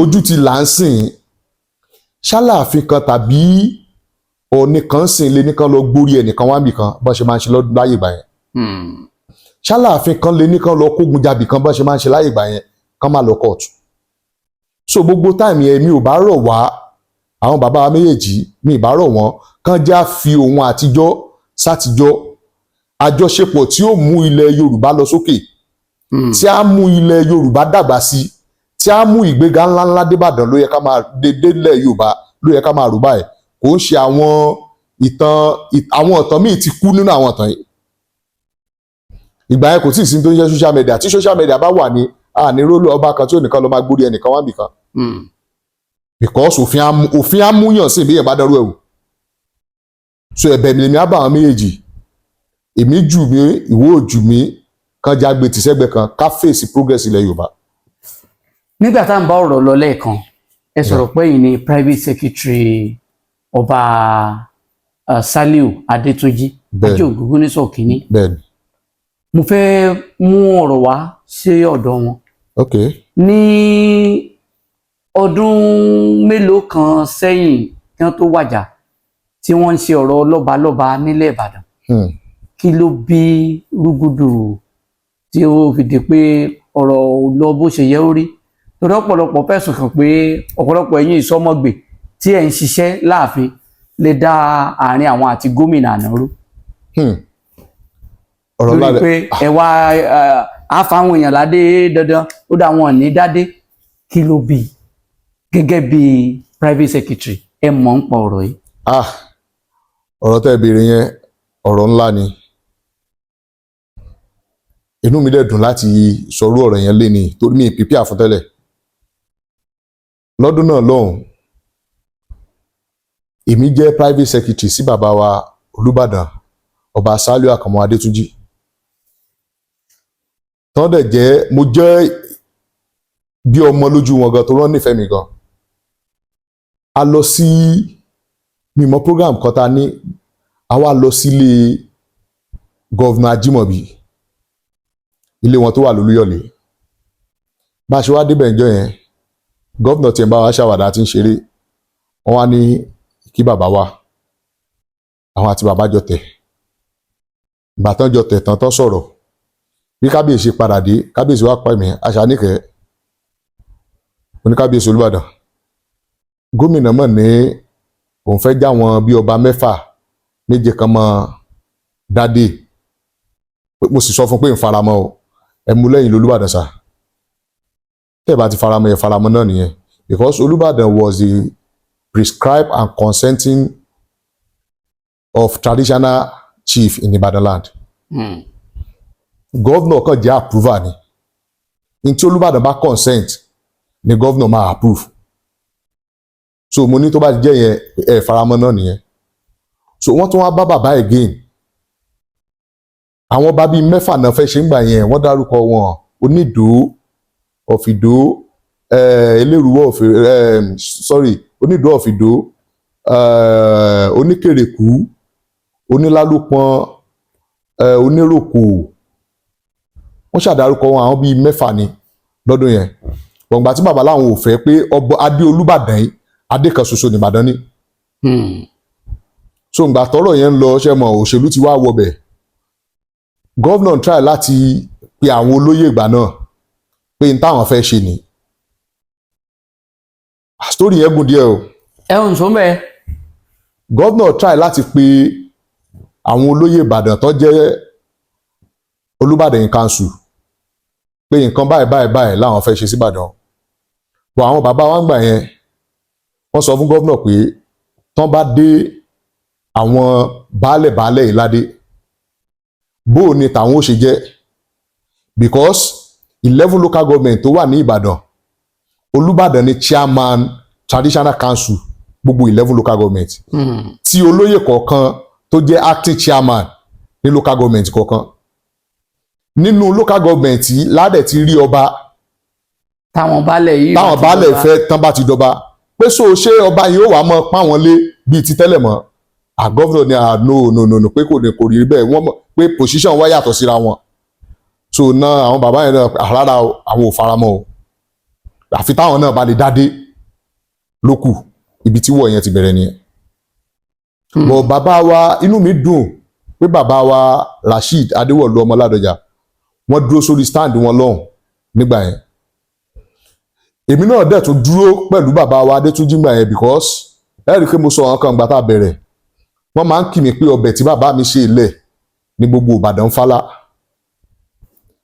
Ojú ti là ń sìn. Ṣáláàfin kan tàbí Ọọ̀ni kan sìn lé nìkan lọ gbórí ẹnìkan wá níbì kan, bọ́n ṣe máa ń ṣe lọ́dún láyè ìgbà yẹn? Ṣáláàfin kan lé nìkan lọ kógun jabì kan, bọ́n ṣe máa ń ṣe láyè ìgbà yẹn, kán má lọ kóòtù? So gbogbo time yẹn, mi ò bá rọ̀ wá, àwọn bàbá wa méjèèjì, mi ì bá rọ̀ wọ́n kán já fi ohun àtijọ́ sátijọ́. Àjọṣepọ̀ tí ó mú ilẹ̀ Yorùbá lọ sókè, tí a mú ilẹ̀ Yorùbá dàgbà sí, tí a mú ìgbéga ńláńlá débàdàn ló yẹ ká máa délẹ̀ Yorùbá ló yẹ ká máa rò báyìí. Kò ń ṣe àwọn ìtàn, àwọn ìtàn míì ti kú nínú àwọn ìtàn yìí. Ìgbà yẹn kò tí ì sí tó ń jẹ́ social media. Tí social media bá wà ní àní rólú ọba kan tí ò nìkan lọ máa gbórí ẹnìkan wá nìkan, because òfin amúyàn sí ìbí yẹn bá dárú ẹ̀ wò. So ẹ̀bẹ̀ mi lèmi á bá àwọn méjèèjì, èmi jù mí, ìwọ ò jù mí, kan jágbe tìṣẹ́gbẹ̀ kan ká fèsì progress ilẹ̀ Yorùbá. Nígbà tá à ń bá ọ̀rọ̀ lọ lẹ́ẹ̀kan, ẹ sọ̀rọ̀ pé yìí ni private secretary Ọba Saliu Adétúnjì Bẹ́ẹ̀ni. Ajé Ògúngúnnísọ̀ kínní. Bẹ́ẹ̀ni. Mo fẹ́ mú ọ̀rọ̀ wá sí ọ̀dọ̀ wọn. Ní ọdún mélòó kan sẹ́yìn kí wọ́n tó wàjà, tí wọ́n ń ṣe ọ̀rọ̀ lọ́balọ́ba nílẹ̀ Ìbàdàn, kí ló bí rúgúdù tí ó fi di pé ọ̀rọ̀ ò lọ bó ṣe yẹ ó rí? Torí ọ̀pọ̀lọpọ̀ fẹ̀sùn kàn pé ọ̀pọ̀lọpọ̀ ẹ̀yin ìsọmọgbè tí ẹ̀ ń ṣiṣẹ́ láàfin lè dá àárín àwọn àti gómìnà àná rú. Ọ̀rọ̀ ńlá Lórí rẹ̀. pé ẹ wá á fáwọn èèyàn ládé dandan, ó dá wọn ní dádé. Kí ló bí? Gẹ́gẹ́ bí private secretary, ẹ mọ̀ ń pa ọ̀rọ̀ yìí. Ah, ọ̀rọ̀ tẹ́ ẹ béèrè yẹn, ọ̀rọ̀ ńlá ni. Inú mi dẹ̀ dùn láti sọrú ọ̀rọ̀ yẹn lé ní, torí mi pípí àfọ́tẹ́lẹ̀ lọ́dún náà lọ́hùn. Èmi jẹ́ private secretary sí bàbá wa Olúbàdàn, Ọba Sàlíù Àkànmú Adétúnjì, tán dẹ̀ jẹ́ mo jẹ́ bí ọmọ lójú wọn gan, tó rán nífẹ̀ẹ́ mi gan. A lọ sí mímọ program kan ta ní, a wá lọ sílé Governor Ajímọ̀bí, ilé wọn tó wà lólúyọ̀lé. Bá a ṣe wá débẹ̀ níjọ́ yẹn, governor tiẹ̀ ń bá wa ṣàwàdà àti ń ṣeré. Wọ́n wá ní kí bàbá wa, àwọn àti bàbá jọ tẹ̀. Ìgbà tán jọ tẹ̀ tán, tán sọ̀rọ̀. Bí kábíyèsí padà dé, kábíyèsí wá pa mí, Àṣàníkẹ́ oníkábíyèsí Olúbàdàn, gómìnà mọ̀ ní òun fẹ́ já wọn bí ọba mẹ́fà méje kan mọ́ dádé. Mo sì sọ fún pé ń faramọ́ o, ẹ mú lẹ́yìn lolúbàdàn sá. Tẹ́ ẹ bá ti faramọ́, ẹ faramọ́ náà nìyẹn, because Olúbàdàn was the prescribed and consenting of traditional chief in Ibadan land. Governor kàn jẹ́ approver ni. Ní tí Olúbàdàn bá consent ni governor máa approve. So mo ní tó bá ti jẹ́ yẹn, ẹ faramọ́ náà nìyẹn. So wọ́n tún wá bá bàbá again. Àwọn ọba bíi mẹ́fà náà fẹ́ ṣe ń gbà yẹn. Wọ́n dárúkọ wọn: Onídòó ọ̀fìdó, Elérúwọ́ ọ̀fì, sorry, Onídòó ọ̀fìdó, Oníkèrèkú, Onílálúpọ̀n, Oníròkò. Wọ́n ṣàdárúkọ wọn, àwọn bíi mẹ́fà ni lọ́dún yẹn. Gbọ̀ngbà tí bàbá làwọn ò fẹ́ pé ọba adé Olúbàdàn yìí, adé kan ṣoṣo nìbàdàn ní. So ìgbà tọ́rọ̀ yẹn ń lọ, ṣe mọ̀, òṣèlú ti wá wọbẹ̀. Governor try láti pe àwọn olóyè ìgbà náà pé n táwọn fẹ́ ṣe ni. Story yẹn gùn díẹ̀ o. Ẹ ò ń sọ bẹ́ẹ̀. Governor try láti pe àwọn olóyè Ìbàdàn tó jẹ́ Olúbàdàn council pé nǹkan báyìí báyìí báyìí làwọn fẹ́ ṣe síbàdàn bọ̀. Àwọn bàbá wa ń gbà yẹn, wọ́n sọ fún governor pé tán bá dé àwọn baálẹ̀ baálẹ̀ yìí ládé, bó o ní tàwọn ó ṣe jẹ́? Because 11 local government tó wà ní Ìbàdàn, Olúbàdàn ni chairman traditional council gbogbo 11 local government, tí olóyè kọ̀ọ̀kan tó jẹ́ acting chairman ní local government kọ̀ọ̀kan. Nínú local government yìí ládẹ̀ ti rí ọba Táwọn baálẹ̀ yìí táwọn bá ti baálẹ̀ dọba. fẹ́ tán bá ti dọba, pé so ṣé ọba yìí ó wàá mọ páwọn lé bíi ti tẹ́lẹ̀ mọ́? À governor ni, à, no, no, no, no, pé kò ní kò rí bẹ́ẹ̀. Wọ́n mọ̀ pé position wa yàtọ̀ síra wọn. So náà àwọn bàbá yẹn náà, rárá o, àwọn ò faramọ́ o, àfi táwọn náà bá lè dádé lókù. Ibi tí wọ̀ yẹn ti bẹ̀rẹ̀ nìyẹn. Bọ̀ bàbá wa, inú mi dùn pé bàbá wa Rasheed Adéwọ̀lú ọmọ Ládọjà, wọ́n dúró sórí stand wọn lọ́hùn nígbà yẹn. Èmi náà dẹ̀ tún dúró pẹ̀lú bàbá wa Adétúnjì nígbà yẹn, because ẹ rí i pé mo sọ àwọn kan gbà tá a bẹ̀rẹ̀, wọ́n máa ń kì mí pé ọbẹ̀ tí bàbá mi ṣe ilẹ̀ ní gbogbo Ìbàdàn fálá.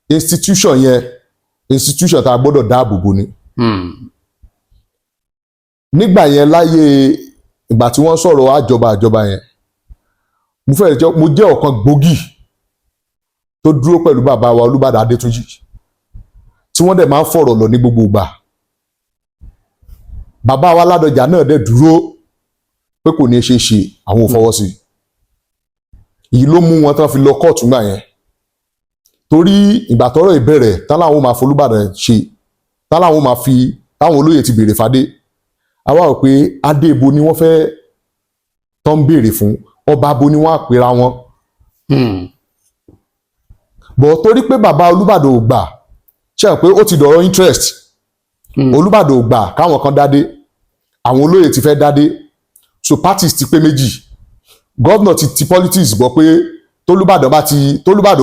Institution yẹn, institution tá a gbọ́dọ̀ dáàbò bò ni. Nígbà yẹn, láyé ìgbà tí wọ́n sọ̀rọ̀ àjọba yẹn, mo fẹ́ jẹ́, mo jẹ́ ọ̀kan gbòógì tó dúró pẹ̀lú bàbá wa Olúbàdàn Adétúnjì, tí wọ́n dẹ̀ máa ń fọ̀rọ̀ lọ ní gbogbo ìgbà. Bàbá wa Ládọjà náà dẹ̀ dúró pé kò ní í ṣe é ṣe, àwọn ò fọwọ́ sí i. Èyí ló mú wọn tán fi lọ kóòtù gbà yẹn, torí ìgbà tọ́rọ̀ ìbẹ̀rẹ̀ tán láwọn máa folúbàdàn ṣe, tán láwọn máa fi táwọn olóyè ti béèrè fadé. Àwa rò pé adé ibo ni wọ́n fẹ́ tán ń béèrè fún, ọba bo ni wọ́n á pera wọn. Bọ̀ torí pé bàbá Olúbàdàn ò gbà, ṣe hàn pé ó ti dọ̀rọ̀ interest. Olúbàdàn ò gbà káwọn kan dádé, àwọn olóyè ti fẹ́ dádé, so parties ti pé méjì. Governor ti politics gbọ́ pé tólúbàdàn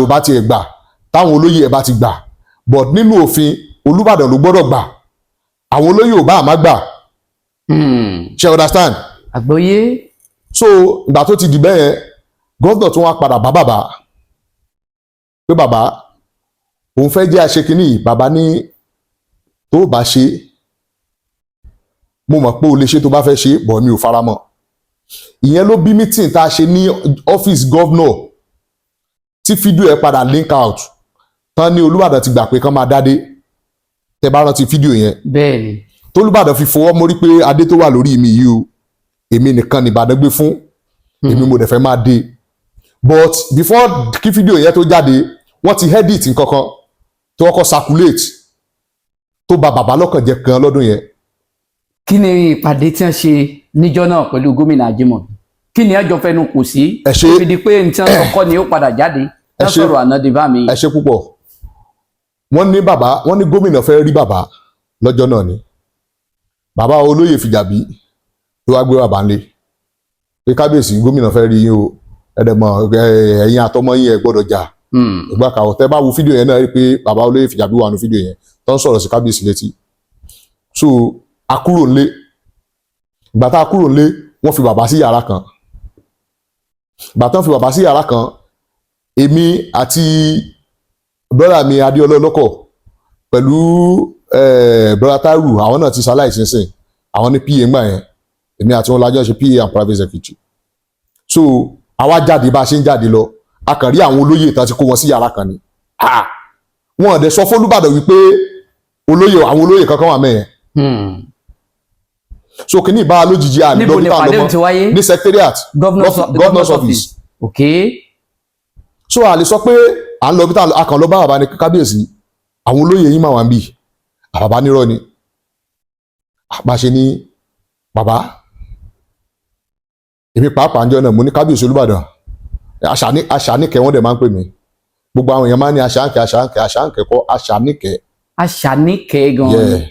ò bá tiẹ̀ gbà, táwọn olóyè ẹ̀ bá ti gbà, but nínú òfin, Olúbàdàn ló gbọ́dọ̀ gbà, àwọn olóyè ò bá àmá gbà. Ṣe understand? Àgbọ́yé. So ìgbà tó ti di bẹ́ẹ̀ yẹn, governor tún wá padà bá bàbá pé bàbá, òun fẹ́ jẹ́ àṣekínní yìí. Bàbá ní tó bá ṣe, mo mọ̀ pé o lè ṣe tó bá fẹ́ ṣe, bọ̀ mi ò fara mọ́. Ìyẹn ló bí meeting tá a ṣe ní ọ́fíìsì governor, tí fídíò ẹ̀ padà leak out tán ní Olúbàdàn ti gbà pé kán máa dádé. Tẹ bá rántí fídíò yẹn. Bẹ́ẹ̀ ni. Tólúbàdàn fi fọwọ́ mórí pé adé tó wà lórí mi yìí o, èmi nìkan nìbàdàn gbé fún èmi, mo dẹ̀ fẹ́ máa dé. But before kí fídíò yẹn tó jáde, wọ́n ti edit nǹkankan tó kọ́kọ́ circulate, tó bà bàbá lọ́kàn jẹ́ gan lọ́dún yẹn. Kí ni ìpàdé tí wọ́n ṣe níjọ́ náà pẹ̀lú gómìnà Ajímọ̀bí? Kí ni ẹjọ́ fẹnu kò sí? Ẹ ṣé. Tó fi di pé ní tí wọ́n sọ kọ́ ni ó padà jáde? Ẹ wọ́n ṣé. sọ̀rọ̀ àná di bá mi. Ẹ ṣe púpọ̀. Wọ́n ní bàbá, wọ́n ní gómìnà fẹ́ rí bàbá lọ́jọ́ náà ni. Bàbá olóyè Fìjàbí ló wá gbé bàbá ńlé pé kábíyèsí, gómìnà fẹ́ rí yín o, ẹ̀dẹ̀mọ̀ ẹ̀yin àtọmọ yín ẹ̀ gbọ́dọ̀ jà. Ìgbà kàwọ́ tẹ́ bá wo fídíò yẹn náà, rí i pé bàbá olóyè Fìjàbí wà nù fídíò yẹn tó ń sọ̀rọ̀ sí kábíyèsí létí. So a kúrò ńlé. Ìgbà tá a kúrò ńlé, wọ́n fi bàbá sí yàrá kan. Ìgbà tán fi bàbá sí yàrá kan, èmi àti brother mi Adéọlá ọlọ́kọ̀ pẹ̀lú brother Tairu, àwọn náà ti ṣaláìsí sìn, àwọn ní PA ńgbà yẹn, èmi àti wọn lájọ ṣe PA and private secretary. So àwa jáde, bá a ṣe ń jáde lọ, a kàn rí àwọn olóyè tán ti kó wọn sí yàrá kan ni. Ah! Wọn ò dẹ̀ sọ f'Olúbàdàn wípé olóyè, àwọn olóyè kankan wà mẹ́yẹn. So kìíní ìbá lójijì, àní Níbo ni dókítà ìpàdé lọ́mọ ti wáyé? Ní secretariat. Governor's Governor's office. Ok. So a lè sọ pé à ń lọ bí tá a kàn lọ bá bàbá ní, kábíyèsí, àwọn olóyè yín máa wà ń bì. Àbàbá nírọ́ ni. Bá ṣe ní bàbá, èmi pàápàá ń jọ náà, mo ní kábíyèsí Olúbàdàn, àṣàníkẹ́ wọ́n dẹ̀ máa ń pè mí. Gbogbo àwọn èèyàn máa ń ní àṣàǹkẹ́, àṣàǹkẹ́, àṣàǹkẹ́ kọ́, àṣàníkẹ́. Aṣàníkẹ́ gan. Yeah.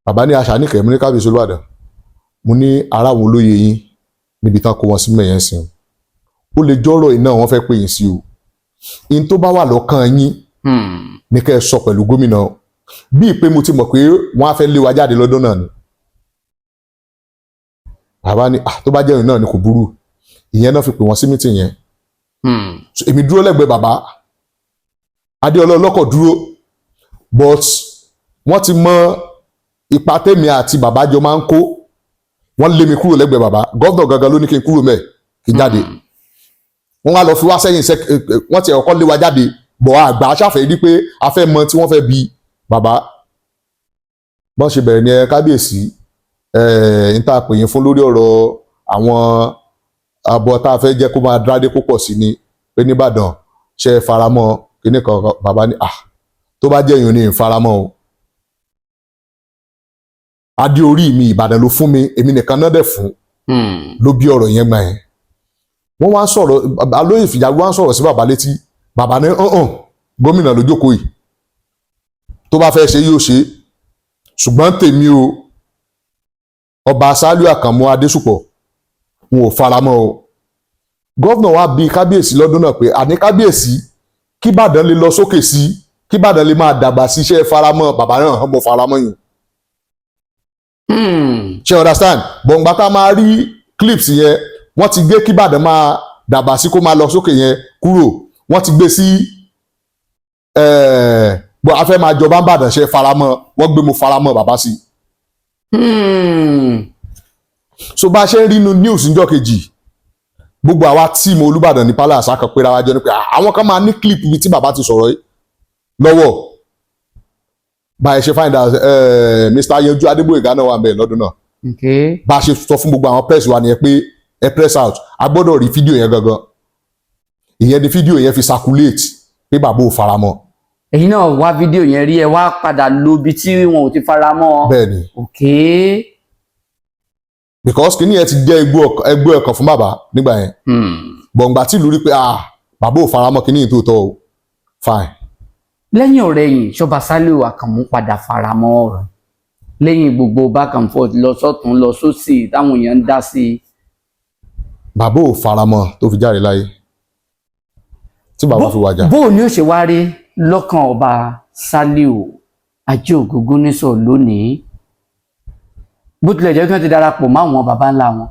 Bàbá ní àṣàníkẹ́. Mo ní kábíyèsí Olúbàdàn, mo ní ará àwọn olóyè yín níbi tán kó wọn sí mẹ̀yẹn sìn, ó lè jọ́rọ̀ iná wọn fẹ́ pè yín sí o. In tó bá wà lọ́kàn yín ní kẹ́ ẹ sọ pẹ̀lú gómìnà. Bíi pé mo ti mọ̀ pé wọ́n á fẹ́ lé wa jáde lọ́dún náà ni. Bàbá ní, ah, tó bá jẹ́ ìrìn náà ni, kò burú. Ìyẹn náà fi pè wọ́n sí meeting yẹn. So, èmi dúró lẹ́gbẹ̀ẹ́ bàbá Adéọlá ọlọ́kọ̀ dúró, but wọ́n ti mọ ipa tèmi àti bàbá jọ máa ń kó. Wọ́n lé mi kúrò lẹ́gbẹ̀ẹ́ bàbá. Governor gangan ló ní kí n kúrò mẹ́ẹ̀, kí n jáde. Wọ́n wá lọ fi wá sẹ́yìn sẹ́. Wọ́n ti ọkọ́ lé wa jáde bọ̀, àgbà aṣáfẹ́ rí pé a fẹ́ mọ tí wọ́n fẹ́ bi bàbá. Bọ́n ṣe bẹ̀rẹ̀ ní, ẹ kábíyèsí, ẹ̀ ń tá a pè yín fún lórí ọ̀rọ̀ àwọn abọ́ tá a fẹ́ jẹ́ kó máa dádé púpọ̀ sí ni pé nìbàdàn, ṣe é faramọ́ kíní kan? Bàbá ní, à, tó bá jẹ́ èèyàn ní ìfaramọ́ o, adé orí mi, Ìbàdàn ló fún mi, èmi nìkan náà dẹ̀ fún. Ló bí ọ̀rọ̀ yẹn gbà yẹn. Wọ́n wá sọ̀rọ̀, alóyè Fìjàbí wá sọ̀rọ̀ sí bàbá létí. Bàbá ní ọ̀hún. Gómìnà ló jókòó yìí, tó bá fẹ́ ṣe yóò ṣe, ṣùgbọ́n tèmi o, Ọba Sàlíù Àkànmú Adésùpọ̀, n ò faramọ́ o. Governor wa bi kábíyèsí lọ́dún náà pé, àní kábíyèsí, kí Ìbàdàn lè lọ sókè sí, kí Ìbàdàn lè máa dàgbà sí, iṣẹ́ faramọ́? Bàbá náà, mo faramọ́ yìí. Ṣe understand? Bọ̀ǹgbà tá a máa rí clips yẹn, wọ́n ti gbé kí Ìbàdàn máa dàgbà sí, kó máa lọ sókè yẹn kúrò, wọ́n ti gbé sí bọ́ a fẹ́ máa jọba Ìbàdàn, ṣe faramọ́? Wọ́n gbé mo faramọ́ bàbá sí. So bá a ṣe ń rí inú news níjọ́ kejì, gbogbo àwa team Olúbàdàn ní palace akọ̀pẹ́ra wa jọ ní pé, "Ah, àwọn kan máa ní clip ibi tí bàbá ti sọ̀rọ̀ yìí lọ́wọ́." Bá a ṣe find out, Mr. Yanju Adégbóyèga náà wà ń bẹ̀ lọ́dún náà. Bá a ṣe sọ fún gbogbo àwọn press wa nìyẹn pé ẹ press out, a gbọ́dọ̀ rí fídíò yẹn gangan. Ìyẹn ni fídíò yẹn fi circulate pé bàbá ò faramọ́. Ẹ̀yin náà wá fídíò yẹn rí, ẹ wá padà lo ibi tí wọn ò ti fara mọ́. Bẹ́ẹ̀ ni. Because kìíní yẹn ti jẹ́ igbó ẹ̀kàn fún bàbá nígbà yẹn. Gbọ̀ngbà tí ìlú rí pé, ah, bàbá ò faramọ́ kìíní yìí tó tọ́ o, fine. Lẹ́yìn ọ̀rẹ́yìn, ṣọba Sàlíù Àkànmú padà fara mọ́ ọ̀rọ̀ lẹ́yìn gbogbo back and forth, lọ sọ́tún lọ sósì, táwọn èèyàn ń dá sí i? Bàbá ò faramọ́ tó fi jáde láyé, tí bàbá fi wàjà. Bó o ní ó ṣe wá rí lọ́kàn Ọba Sàlíù Ajé Ògúngúnnísọ̀ lónìí, bó tilẹ̀ jẹ́ kí wọ́n ti darapọ̀ mọ́ àwọn baba ńlá wọn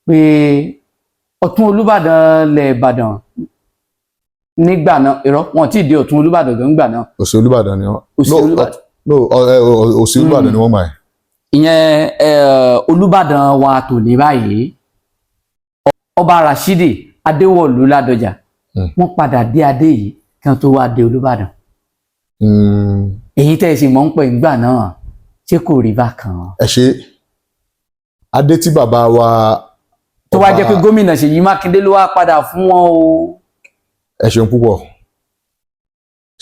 pé ọ̀tún Olúbàdàn lẹ̀ Ìbàdàn nígbà náà, irọ́, wọn ò tí ì dé ọ̀tún Olúbàdàn gan nígbà náà. Òsì Olúbàdàn ni wọ́n. Òsì No, Olúbàdàn. No, Òsì Olúbàdàn ni wọ́n máa ẹ̀. Ìyẹn Olúbàdàn wa tòní báyìí, Ọba Rashidi Adéwọ̀lú Ládọjà, wọ́n padà dé adé yìí kí wọ́n tó wá dé Olúbàdàn. Èyí tẹ́ ẹ sì mọ̀ ń pè ńgbà náà, ṣé kò rí bákan? Ẹ ṣe, adé tí bàbá wa Tó wá jẹ́ pé gómìnà Ṣèyí Mákindé ló wá padà fún wọn o. Ẹ ṣeun púpọ̀.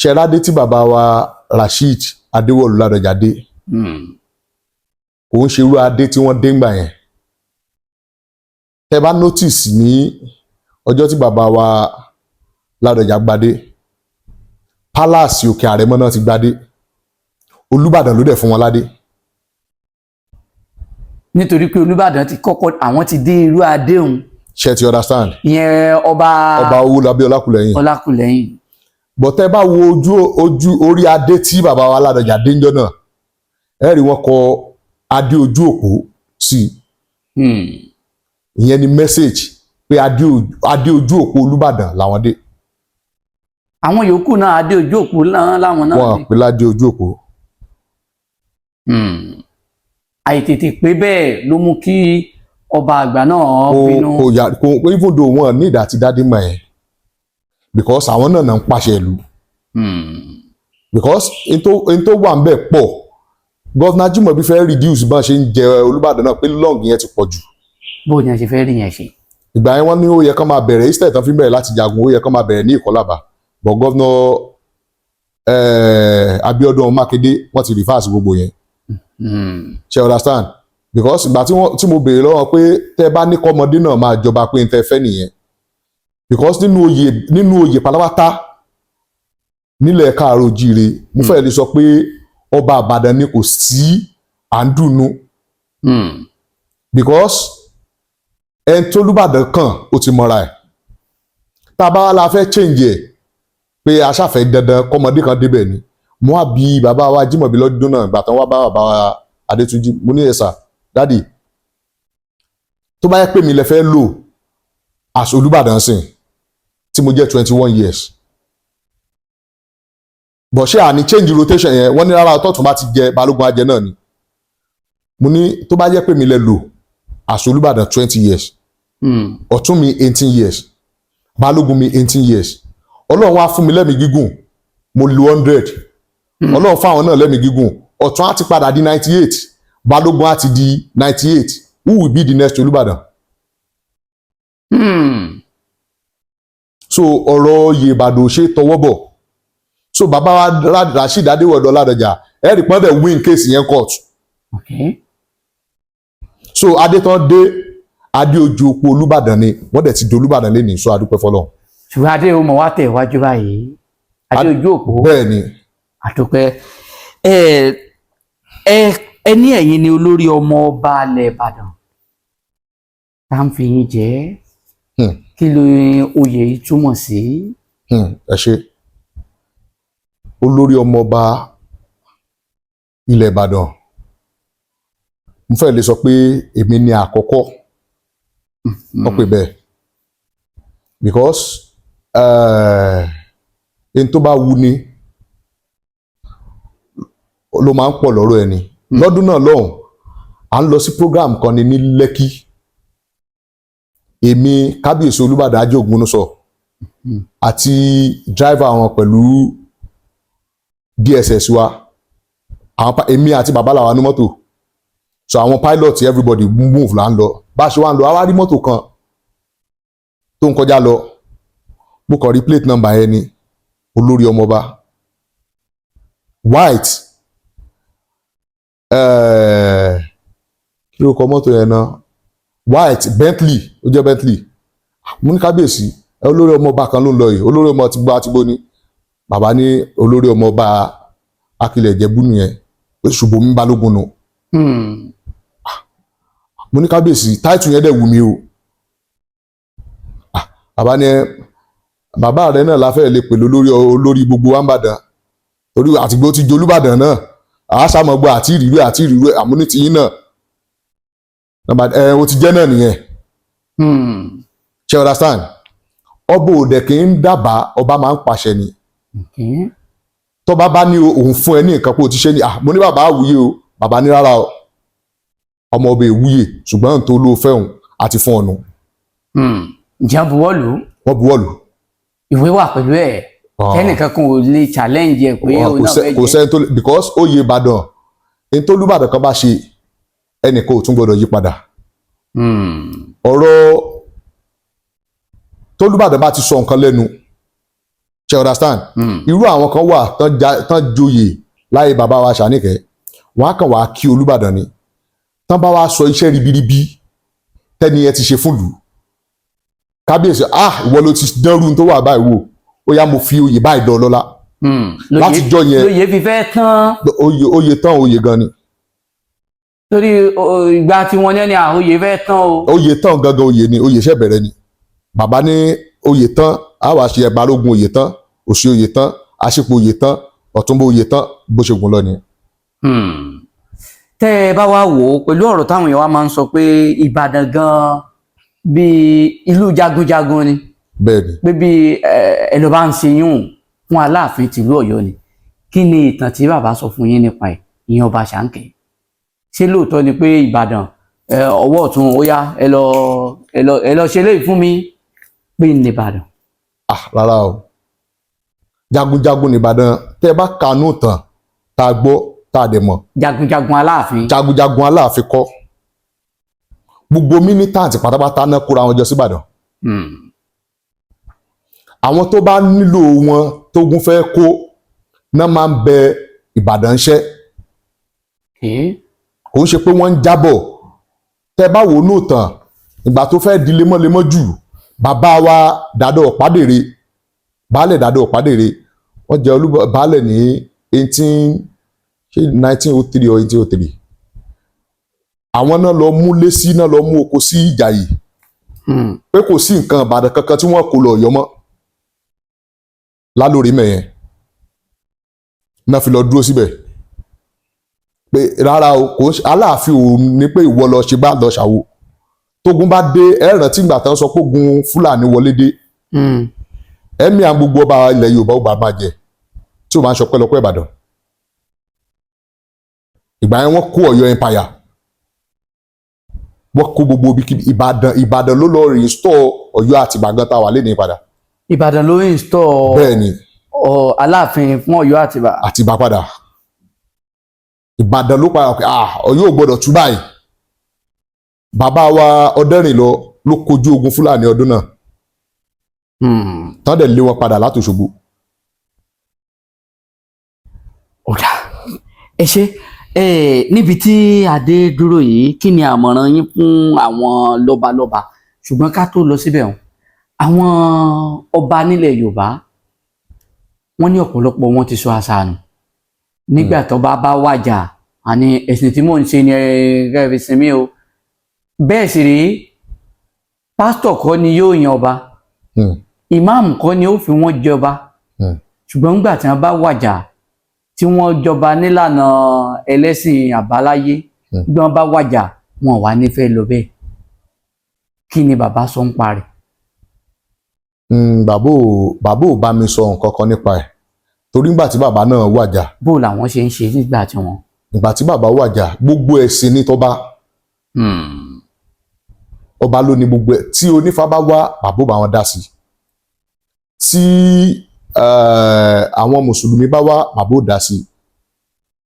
Ṣe adé tí bàbá wa Rasheed Adéwọ̀lú Ládọjà dé, kò ń ṣe irú adé tí wọ́n dé ńgbà yẹn. Tẹ́ bá notice, ní ọjọ́ tí bàbá wa Ládọjà gbadé, palace Òkè Àrẹ̀mọ náà ti gbadé, Olúbàdàn ló dẹ̀ fún wọn ládé. Nítorí pé Olúbàdàn ti kọ́kọ́, àwọn ti dé irú adé òun. Ṣe ti understand? Ìyẹn Ọba Ọba Owólabí Ọlákùlẹ́yìn. Ọlákùlẹ́yìn. But tẹ́ bá wo ojú orí adé tí bàbá wa Ládọjà dé ńjọ́ náà, ẹ rí wọn kọ adé ojú òpó sí i. Ìyẹn ni message pé adé ojú òpó Olúbàdàn làwọn dé. Àwọn yòókù náà, adé ojú òpó náà láwọn náà Wọn dé. pè ládé ojú òpó. Àìtètè pé bẹ́ẹ̀ ló mú kí ọba àgbà náà Kò bínú. Kò yà kò, even though wọn ní ìdá àti dádé mọ̀ ẹ́, because àwọn náà náà ń pàṣẹ ìlú. Because n tó wà ń bẹ̀ pọ̀. Governor Ajímọ̀bí fẹ́ reduce bá ṣe ń jẹ Olúbàdàn náà, pé long yẹn ti pọ̀ jù. Bó ni a ṣe fẹ́ rí yẹn ṣe? Ìgbà yẹn, wọ́n ní ó yẹ kán máa bẹ̀rẹ̀, instead tán fi bẹ̀rẹ̀ láti jagun, ó yẹ kán máa bẹ̀rẹ̀ ní Ìkọ́làbà, but Governor Abíọ́dún Mákindé, wọ́n ti reverse gbogbo yẹn. Ṣe understand? Because ìgbà tí wọ́n tí mo béèrè lọ́wọ́ pé tẹ́ bá ní kọ́mọdé náà máa jọba, pé n tẹ́ fẹ́ nìyẹn, because nínú oyè pátápátá nílẹ̀ káàárọ̀ ojíire, mo fẹ́ lè sọ pé ọba Ìbàdàn ni kò sí à ń dùnnú, because ẹni tó Olúbàdàn kàn, ó ti mọra ẹ̀. Tá a bá wá la fẹ́ change ẹ̀ pé aṣáfẹ́ dandan kọ́mọdé kan débẹ̀ ni, mo wá bí bàbá wa Jímọ̀bí lọ́dún náà, ìgbà tán wá bá bàbá wa Adétúnjì, mo ní, "Ẹ̀sà daddy, tó bá yẹ pé mi lè fẹ́ lò as Olúbàdàn sìn tí mo jẹ́ 21 years, bọ̀ ṣé àní change rotation yẹn?" Wọ́n ní rárá, tọ́tún bá ti jẹ, Balógun ajẹ náà ni. Mo ní tó bá jẹ́ pé mi lè lò as Olúbàdàn 20 years, ọ̀tún mi 18 years, Balógun mi 18 years, Ọlọ́run wá fún mi lẹ́mìí gígùn, mo lu 100, Ọlọ́run fáwọn náà lẹ́mìí gígùn, ọ̀tún á ti padà di 98, Balógun á ti di 98, who will be the next Olúbàdàn? So ọ̀rọ̀ oyè Ìbàdàn ò ṣe é tọwọ́ bọ̀. So bàbá wa Rasheed Adéwọ̀dọ̀ Ládọjà, ẹ̀rì pọ́n dẹ̀ win case yẹn court. So adétàn dé, adé ojú òpó Olúbàdàn ni wọ́n dẹ̀ ti di Olúbàdàn lẹ́nìí, so adúpẹ́ fọlọ́run. Ṣùgbọ́n adé o mọ̀ wá tẹ̀ wájú báyìí. Adé ojú òpó. Bẹ́ẹ̀ ni. Àdúpẹ́. Ẹ ẹ ẹ ní ẹ̀yin ni olórí ọmọ ọba alẹ̀ Ìbàdàn tá ń fi yín jẹ́. Kí ló oyè yìí túmọ̀ sí? Ẹ ṣe. Olórí ọmọọba ilẹ̀ Ìbàdàn, mo fẹ́ lè sọ pé èmi ni àkọ́kọ́ wọ́n pè bẹ́ẹ̀, because ẹni tó bá wù ni ló máa ń pọ̀ lọ́rọ̀ ẹni. Lọ́dún náà lọ́hùn, à ń lọ sí program kan ní Lẹ́kì. Èmi, kábíyèsí Olúbàdàn Ajé Ògúnúsọ àti driver wọn pẹ̀lú DSS wa, àwọn èmi àti bàbá làwa ní mọ́tò. So àwọn pilot, everybody move là ń lọ. Bá a ṣe wá ń lọ, a wá rí mọ́tò kan tó ń kọjá lọ. Mo kàn rí plate number yẹn ni, olórí ọmọọba, white. Kí ló kọ mọ́tò yẹn náà? White Bentley, ó jẹ́ Bentley. Mo ní, "Kábíyèsí ẹ, olórí ọmọọba kan ló ń lọ yìí." Olórí ọmọ ti gbọ́ àti bó ní bàbá ní olórí ọmọọba Akilẹ̀ Ìjẹ̀bú nìyẹn, pé Ṣùbọ́mi Balógun nù. Mo ní, "Kábíyèsí, title yẹn dẹ̀ wù mí o." Ah, bàbá ní, "Bàbá rẹ náà la fẹ́ lè pè lórí olórí gbogbo wa n'Ìbàdàn, torí àtìgbò ti jolúbàdàn náà, àásàmọ̀gbọ́ àti ìrírú àti ìrírú àmúnitìyín náà ẹ o ti jẹ́ náà nìyẹn." Ṣe understand? Ọba òdẹ kì í dábàá, ọba máa ń pàṣẹ ni. Tọ́ba bá ní òun fún ẹ ní nǹkan pé o ti ṣe ni. Ah, mo ní, "Bàbá, àwùyé o." Bàbá ní, "Rárá o, ọmọ ọba ìwúyè, ṣùgbọ́n tó ló fẹ́ òun àti fún ọ̀nù." Ǹjẹ́ buwọ́lù? Wọ́n buwọ́lù. Ìwé wà pẹ̀lú ẹ̀? Kẹ́nìkan kan ò lè challenge ẹ̀ pé òun kò náà fẹ́ kò jẹ́? sẹ́ni tó lè, because oyè Ìbàdàn, ẹni tó lúbàdàn kan bá ṣe, ẹnìkan ò tún gbọdọ̀ yí padà. Ọ̀rọ̀ tó lúbàdàn bá ti sọ nǹkan lẹ́nu, ṣe understand? Irú àwọn kan wà tán joyè láyé bàbá wa Ṣàníkẹ́, wọn á kàn wá kí Olúbàdàn ni. Tán bá wá sọ iṣẹ́ ribiribi tẹ́ni ẹ ti ṣe fún lù, "Kábíyèsí, ah, ìwọ ló ti dánrú tó wà báyìí wò ó, yá, mo fi oyè báyìí dán lọ́lá." Látijọ́ yẹn. Lóye fi fẹ́ tán. Oyè, oyè tán, oyè gan ni. Torí ìgbà tí wọ́n ní ẹni àhóyè fẹ́ tán o. Oyè tán gangan, oyè ni, oyè ṣẹ̀ bẹ̀rẹ̀ ni. Bàbá ní oyè tán, á wàá ṣe balógun oyè tán, òsì oyè tán, aṣípò oyè tán, ọ̀túnbó oyè tán, bó ṣe gùn lọ ni. Tẹ́ ẹ bá wá wò ó pẹ̀lú ọ̀rọ̀ táwọn èèyàn wa máa ń sọ pé Ìbàdàn gan bíi ìlú jagunjagun ni, Bẹ́ẹ̀ ni. pé bí ẹ ló bá ń ṣe yún fún Aláàfin tìlú Ọ̀yọ́ ni, kí ni ìtàn tí bàbá sọ fún yín nípa ẹ̀, ìyẹn ọba Ṣàǹkẹ́? Ṣé lóòótọ́ ni pé Ìbàdàn, ọwọ́ ọ̀tún, ó yá, ẹ lọ, ẹ lọ, ẹ lọ ṣe léyìí fún mi, pé ní Ìbàdàn? Ah, rárá o. Jagunjagun nìbàdàn. Tẹ́ ẹ bá kanú tán tá a gbọ́, tá a dẹ̀ mọ̀. Jagunjagun Aláàfin. Jagunjagun Aláàfin kọ́. Gbogbo militant pátápátá náà kóra wọn jọ síbàdàn. Àwọn tó bá nílò wọn, tógun fẹ́ kó náà, máa ń bẹ Ìbàdàn ṣẹ́. Kò ń ṣe pé wọ́n ń jábọ̀. Tẹ́ bá wò ó nù tán, ìgbà tó fẹ́ di lemọ́lemọ́ jù, bàbá wa Dàdó Ọ̀pádèrè, baálẹ̀ Dàdó Ọ̀pádèrè, wọ́n jẹ́ olúbọ baálẹ̀ ní 18, ṣé 1903 or 1803. Àwọn náà lọ mú lé sí, náà lọ mú oko sí Ìjàyè, pé kò sí nǹkan Ìbàdàn kankan tí wọ́n kó lọ Ọ̀yọ́ mọ́ lálórí mẹ́yẹn, náà fi lọ dúró síbẹ̀ pé rárá o, kò ń ṣe Aláàfin ò ní pé ìwọ lọ ṣe bá lọ ṣàwo. Tógun bá dé, ẹ rántí ìgbà tán sọ pé ogun Fúlàní wọlé dé, ẹ̀mí àwọn gbogbo ọba ilẹ̀ Yorùbá ó bá máa jẹ tí ó máa ń sọ pẹ́lọpẹ́ Ìbàdàn. Ìgbà yẹn wọ́n kó Ọ̀yọ́ empire, wọ́n kó gbogbo ibikíbi. Ìbàdàn, Ìbàdàn ló lọ restore Ọ̀yọ́ àti Ìbàdàn tá a wà lé ní padà. Ìbàdàn ló install Bẹ́ẹ̀ ni. Aláàfin fún Ọ̀yọ́ Àtìbà. Àtìbà padà. Ìbàdàn ló padà pé, ah, Ọ̀yọ́ ò gbọ́dọ̀ tú báyìí. Bàbá wa Ọdẹ́rìnlọ ló kojú ogun Fúlàní ọdún náà, tán dẹ̀ lé wọn padà láti Òṣogbo. Ọ̀dà, ẹ ṣe. Níbi tí adé dúró yìí, kí ni àmọ̀ràn yín fún àwọn lọ́balọ́ba? Ṣùgbọ́n ká tó lọ síbẹ̀ hàn, àwọn ọba nílẹ̀ Yorùbá Wọ́n ní ọ̀pọ̀lọpọ̀ wọn ti sọ àṣà nù nígbà tó bá bá wàjà, àní ẹ̀sìn tí mò ń ṣe ni ẹ fi sinmi o. Bẹ́ẹ̀ sì rèé, pásítọ̀ kọ́ ni yóò yan ọba, ìmáàmù kọ́ ni ó fi wọ́n jọba. Ṣùgbọ́n nígbà tí wọ́n bá wàjà, tí wọ́n jọba nílànà ẹlẹ́sìn àbáláyé, bí wọ́n bá wàjà, wọn wà nífẹ̀ẹ́ lọ bẹ́ẹ̀. Kí ni bàbá sọ ń parẹ́? Bàbá ò bá mi sọ nǹkan kan nípa ẹ̀, torí nígbà tí bàbá náà wàjà, Bó làwọn ṣe ń ṣe nígbà tí wọ́n. Ìgbà tí bàbá wàjà, gbogbo ẹ̀sìn ní tọ́ba. Ọba ló ní gbogbo ẹ̀. Tí onífá bá wá, bàbá ò bá wọn dá sí. Tí àwọn mùsùlùmí bá wá, bàbá ò dá sí.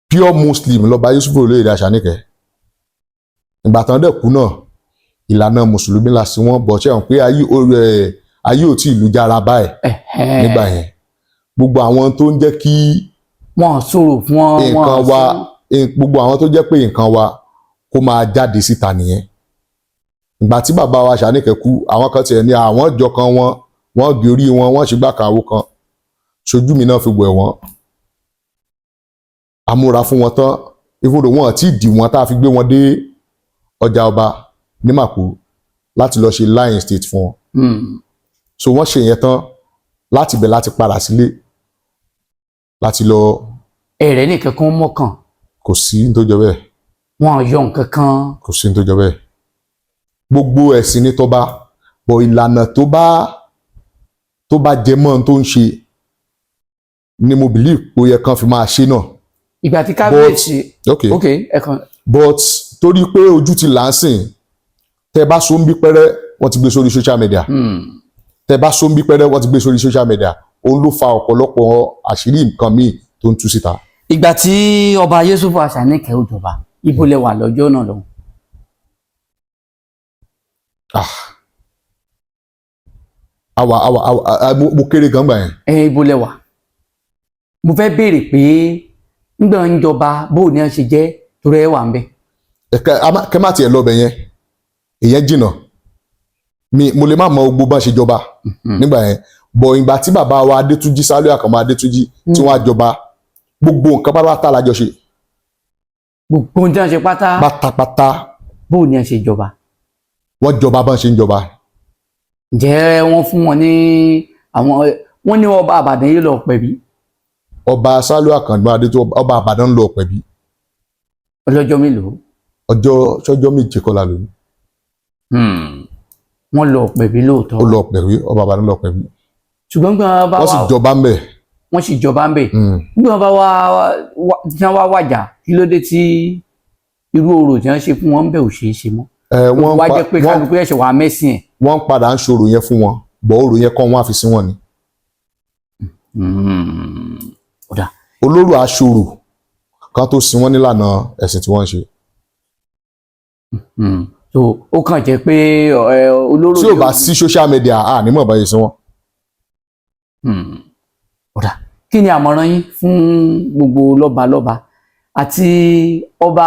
Pure Muslim lọ́ba Yusufu Olóyèdè Àṣàníkẹ́. Ìgbà tán dẹ̀ kú náà, ìlànà mùsùlùmí la sí wọn bọ̀. Ṣe hàn pé ayé ò tí ì lu jára báyìí nígbà yẹn. Gbogbo àwọn tó ń jẹ́ kí Wọn sọ̀rọ̀ fún wọn. nǹkan wa, gbogbo àwọn tó jẹ́ pé nǹkan wa kó máa jáde síta nìyẹn. Ìgbà tí bàbá wa Ṣàníkẹ́ kú, àwọn kan tiẹ̀ ní àwọn ìjọ kan, wọn wọ́n gé orí wọn, wọ́n ṣègbà kan àwo kan ṣojú mi náà fi wẹ̀ wọ́n. Amúra fún wọn tán, ìfúnni wọn tí dì wọn tá a fi gbé wọn dé ọjà ọba ní Màpó láti lọ ṣe lying state fún wọn. So wọ́n ṣe yẹn tán, láti bẹ̀ láti padà sílé láti lọ. Ẹ̀rẹ́ nìkan kan mọ́kàn? Kò sí ní tó jọ bẹ́ẹ̀. Wọn yọ nǹkan kan? Kò sí ní tó jọ bẹ́ẹ̀. Gbogbo ẹ̀sìn ní tọ́ba bọ̀, ìlànà tó bá jẹ mọ́ ohun tó ń ṣe ni mo believe pé ó yẹ kán fi máa ṣe náà. Ìgbà tí kábíyèsí Ok. Ok, ẹ̀kan. But torí pé ojú ti là ń sìn, tẹ bá so ń bí pẹ́rẹ́, wọ́n ti gbé sórí social media. Tẹ bá so ń bí pẹ́rẹ́, wọ́n ti gbé sórí social media. Òun ló fa ọ̀pọ̀lọpọ̀ àṣírí nǹkan míì tó ń tú síta. Ìgbà tí ọba Yusufu Àṣàníkẹ́ ó jọba, ibo lẹ wà lọ́jọ́ náà lọ́hùn? Ah, àwa mo kéré gan gbà yẹn. Ẹ ibo lẹ wà? Mo fẹ́ béèrè pé ńgbà ń jọba, bó ní wọ́n ṣe jẹ́, torí ẹ wà ń bẹ̀. Ẹ kẹ má tiẹ̀ lọ bẹ̀ yẹn, ìyẹn jìnnà. Mi mo lè má mọ gbogbo bá ṣe jọba nígbà yẹn, bọ̀ ìgbà tí bàbá wa Adétúnjì, Sálíù Àkànmú Adétúnjì, tí wọ́n á jọba, gbogbo nǹkan pátápátá la jọ ṣe. Gbogbo ohun tí wọ́n ṣe pátá? Pátápátá. Bó ní wọ́n ṣe jọba? Wọ́n jọba bá ṣe ń jọba. Ǹjẹ́ wọ́n fún wọn ní àwọn, wọ́n ní ọba Àbàdàn yìí lọ pẹ̀bí? Ọba Sálíù Àkànmú Adétúnjì, ọba Àbàdàn, ń lọ Ọ̀pẹ̀bí. Ọlọ́jọ́ mélòó? Ọjọ́ sọ́jọ́ 7 kọ́ la lónìí. Wọ́n lọ pẹ̀bí lóòótọ́? Ó lọ Ọ̀pẹ̀bí, ọba Àbàdàn lọ Ọ̀pẹ̀bí. Ṣùgbọ́n gbọ́n bá Wọ́n sì wà jọba ń bẹ̀. Wọ́n sì jọba ń bẹ̀. Gbọ́n bá wá tí wọ́n wá wàjà, kí ló dé tí irú orò tí wọ́n ṣe fún wọn ń bẹ̀ ò ṣeé ṣe mọ́? Ẹ wọ́n Wá pa jẹ́ pé wọ́n kálukú ẹ̀ṣẹ̀ wà mẹ́sìn ẹ̀. Wọ́n padà ń ṣòro yẹn fún wọn, bọ̀ orò yẹn kọ́ wọ́n á fi sí wọn ni. Ó dà. Olóró aṣòro kan tó sin wọ́n nílànà ẹ̀sìn tí wọ́n ń ṣe. So ó kàn jẹ́ pé olóró Tí ò bá sí social media, a ní mọ̀ báyìí sí wọn. Ó dà, kí ni àmọ̀ràn yín fún gbogbo lọ́balọ́ba àti ọba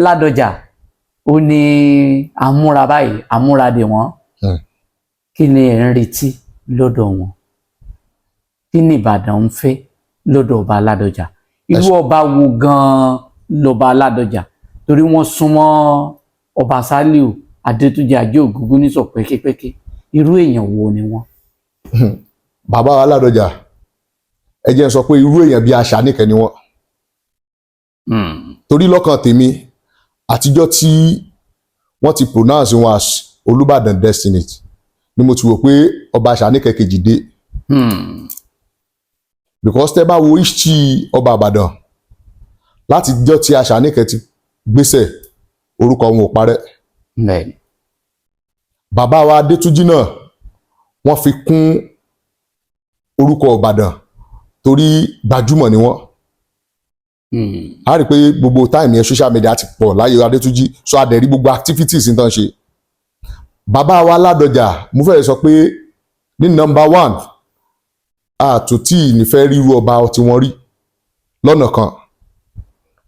Ládọjà? Ó ní àmúra báyìí, àmúradè wọn. Kí ni ẹ̀ ń retí lọ́dọ̀ wọn? Kí ni Ìbàdàn ń fẹ́ lọ́dọ̀ ọba Ládọjà? Irú ọba wo gan-an lọ́ba Ládọjà? Torí wọ́n súnmọ́ ọba Sálíù Adétúnjì Ajé Ògúngúnnísọ̀ pẹ́kípẹ́kí. Irú èèyàn wo ni wọ́n? Bàbá wa Ládọjà, ẹ jẹ́ n sọ pé irú èèyàn bíi Àṣàníkẹ́ ni wọ́n. Torí lọ́kàn tèmi, àtijọ́ tí wọ́n ti pronounce wọn as Olúbàdàn designate ni mo ti wò pé ọba Àṣàníkẹ́ kejì dé. Because tẹ́ bá wo history ọba Ìbàdàn, láti jọ́ tí Àṣàníkẹ́ ti gbéṣẹ̀, orúkọ wọn ò parẹ́. Bàbá wa Adétúnjì náà, wọ́n fi kún orúkọ Ìbàdàn torí gbajúmọ̀ ni wọ́n. A rí i pé gbogbo time yẹn, social media ti pọ̀ láyé Adétúnjì, so a dẹ̀ rí gbogbo activities ní tán ṣe. Bàbá wa Ládọjà, mo fẹ́ sọ pé ní number one, àtúntì nífẹ̀ẹ́ ríru ọba tí wọ́n rí lọ́nà kan,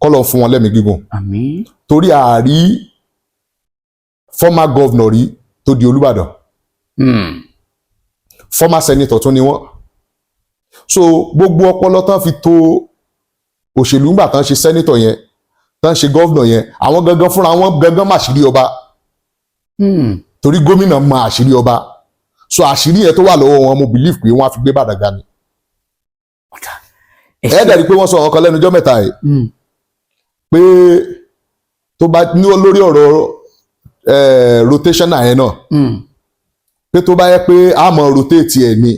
kọ́lọ̀ fún wọn lẹ́mìí gígùn. Àmín. Torí àárí former governor rí tó di Olúbàdàn. Former senator tún ni wọ́n. So gbogbo ọpọlọ tán fi tó òṣèlú ńgbà tán ṣe senator yẹn, tán ṣe governor yẹn, àwọn gangan fúnra wọn gangan mà àṣírí ọba, torí gómìnà mọ àṣírí ọba. So àṣírí yẹn tó wà lọ́wọ́ wọn, mo believe pé wọ́n á fi gbé Ìbàdàn ga ni. Ẹ Ẹ ṣé. Dẹ̀ rí pé wọ́n sọ ọ̀kan kan lẹ́nu ọjọ́ mẹ́ta yìí pé tó bá ní lórí ọ̀rọ̀ rotational yẹn náà, pé tó bá yẹ pé a mọ̀ rotate ẹ̀ ni,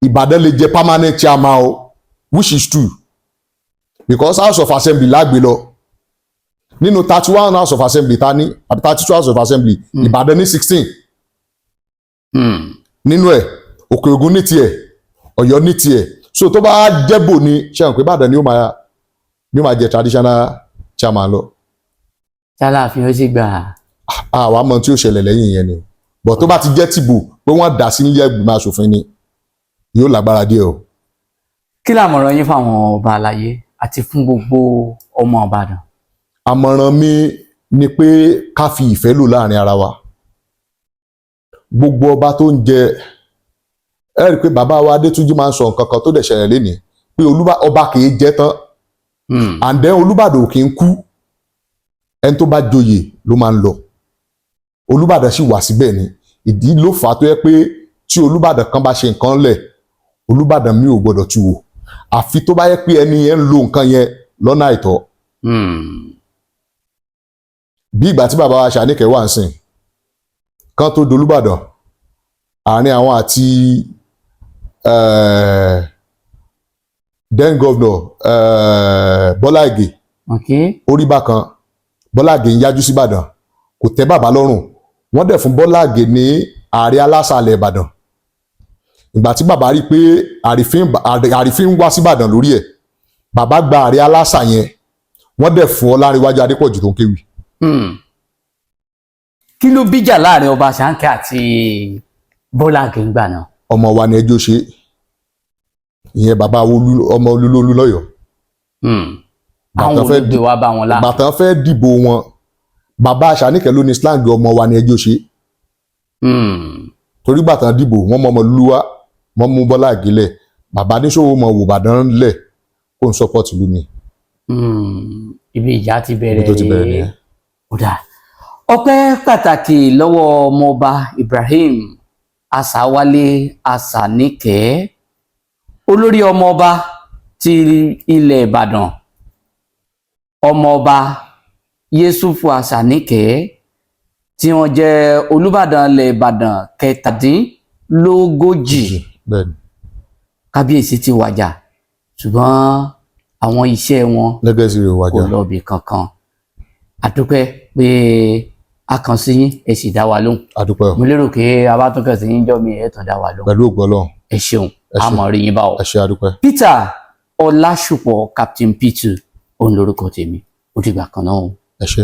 Ìbàdàn lè jẹ permanent chairman o, which is true, because House of Assembly lágbè lọ. Nínú 31 House of Assembly ta ní, àbí 32 House of Assembly, Ìbàdàn ní 16 nínú ẹ̀. Òkè Ògùn ní tiẹ̀, Ọ̀yọ́ ní tiẹ̀. So tó bá jẹ́bò ni, ṣe hàn pé Ìbàdàn ni ó máa jẹ traditional chairman lọ. Tálàfin ó sì gbà. Àwa mọ tí ó ṣẹlẹ̀ lẹ́yìn yẹn ni, but tó bá ti jẹ́ tìbò pé wọ́n dà sí nílé ìgbìmọ̀ asòfin ni, yóò lágbára díẹ̀ o. Kí làmọ̀ràn yín fáwọn ọba àlàyé àti fún gbogbo ọmọ Ìbàdàn? Àmọ̀ràn mi ni pé ká fi ìfẹ́ lò láàrin ara wa. Gbogbo ọba tó ń jẹ, ẹ rí i pé bàbá wa Adétúnjì máa ń sọ nǹkan kan tó dẹ̀ ṣẹlẹ̀ lénìí pé ọba kì í jẹ tán, and then Olúbàdàn ò kì í kú. Ẹni tó bá joyè ló máa ń lọ. Olúbàdàn sì wà síbẹ̀ ni. Ìdí ló fà á tó yẹ pé tí Olúbàdàn kan bá ṣe nǹkan lẹ̀, Olúbàdàn mi ò gbọ́dọ̀ tú wò, àfi tó bá yẹ pé ẹni yẹn ń lo nǹkan yẹn lọ́nà àìtọ́. Bí ìgbà tí bàbá wa Ṣàníkẹ́ wà ń sìn kán tó dolúbàdàn, àárín àwọn àti then governor Bọ́lá Ìgè orí bákan. Bọ́lá Ìgè ń yájú síbàdàn, kò tẹ́ bàbá lọ́rùn. Wọ́n dẹ̀ fún Bọ́lá Ìgè ní ààrẹ alásàlẹ̀ Ìbàdàn. Ìgbà tí bàbá rí i pé àrífín ń wá síbàdàn lórí ẹ̀, bàbá gba ààrẹ alásà yẹn, wọ́n dẹ̀ fún Ọlárẹ̀wájú Adépọ̀jù tó ń kéwì. Kí ló bíjà láàrin ọba Ṣàǹkẹ́ àti Bọ́lá Ìgè ńgbà náà? Ọmọ wa ni ẹjọ́ ṣe ìyẹn, bàbá ọmọ Olúlólú lọ́yọ̀ọ́. Àwọn Bàtàn fẹ́ olùgbé wa bá wọn lá. Bàtàn fẹ́ dìbò wọn, bàbá Ṣàníkẹ́ ló ní slang "ọmọ wa ni ẹjọ́ ṣe", torí bàtàn dìbò wọ́n mọ ọmọ lúwa, wọ́n mú Bọ́lá Ìgè lẹ̀. Bàbá níṣòwò mọ wò Bàdàn lẹ̀ kó n support ìlú mi. Ibi ìjà ti bẹ̀rẹ̀. Ibi tó ti bẹ̀rẹ̀ nìyẹn. Ó dáa. Ọpẹ́ pàtàkì lọ́wọ́ ọmọọba Ibrahim Asawale Asanike, olórí ọmọọba ti ilẹ̀ Ìbàdàn, ọmọọba Yẹsùfù Asanike, tí wọ́n jẹ́ Olúbàdàn ilẹ̀ Ìbàdàn 37. Bẹ́ẹ̀ni. Kábíyèsí ti wàjà, ṣùgbọ́n àwọn iṣẹ́ wọn legacy rẹ̀ kò wájà. Lọ́ọ̀bì kankan. Àdúpẹ́ pé a kàn sí yín, ẹ sì dá wa lóhùn. Àdúpẹ́ o. Mo lérò pé a bá tún kàn sí yín jọ́ mi, ẹ tún dá wa lóhùn. Pẹ̀lú ògo Ọlọ́run. Ẹ ṣeun. Ẹ A ṣé. mọ̀ rí yín bá o. Ẹ ṣé, àdúpẹ́. Peter Ọlásùpọ̀, Captain P2 òun lórúkọ tèmi. Ó dìgbà kan náà o. Ẹ ṣé.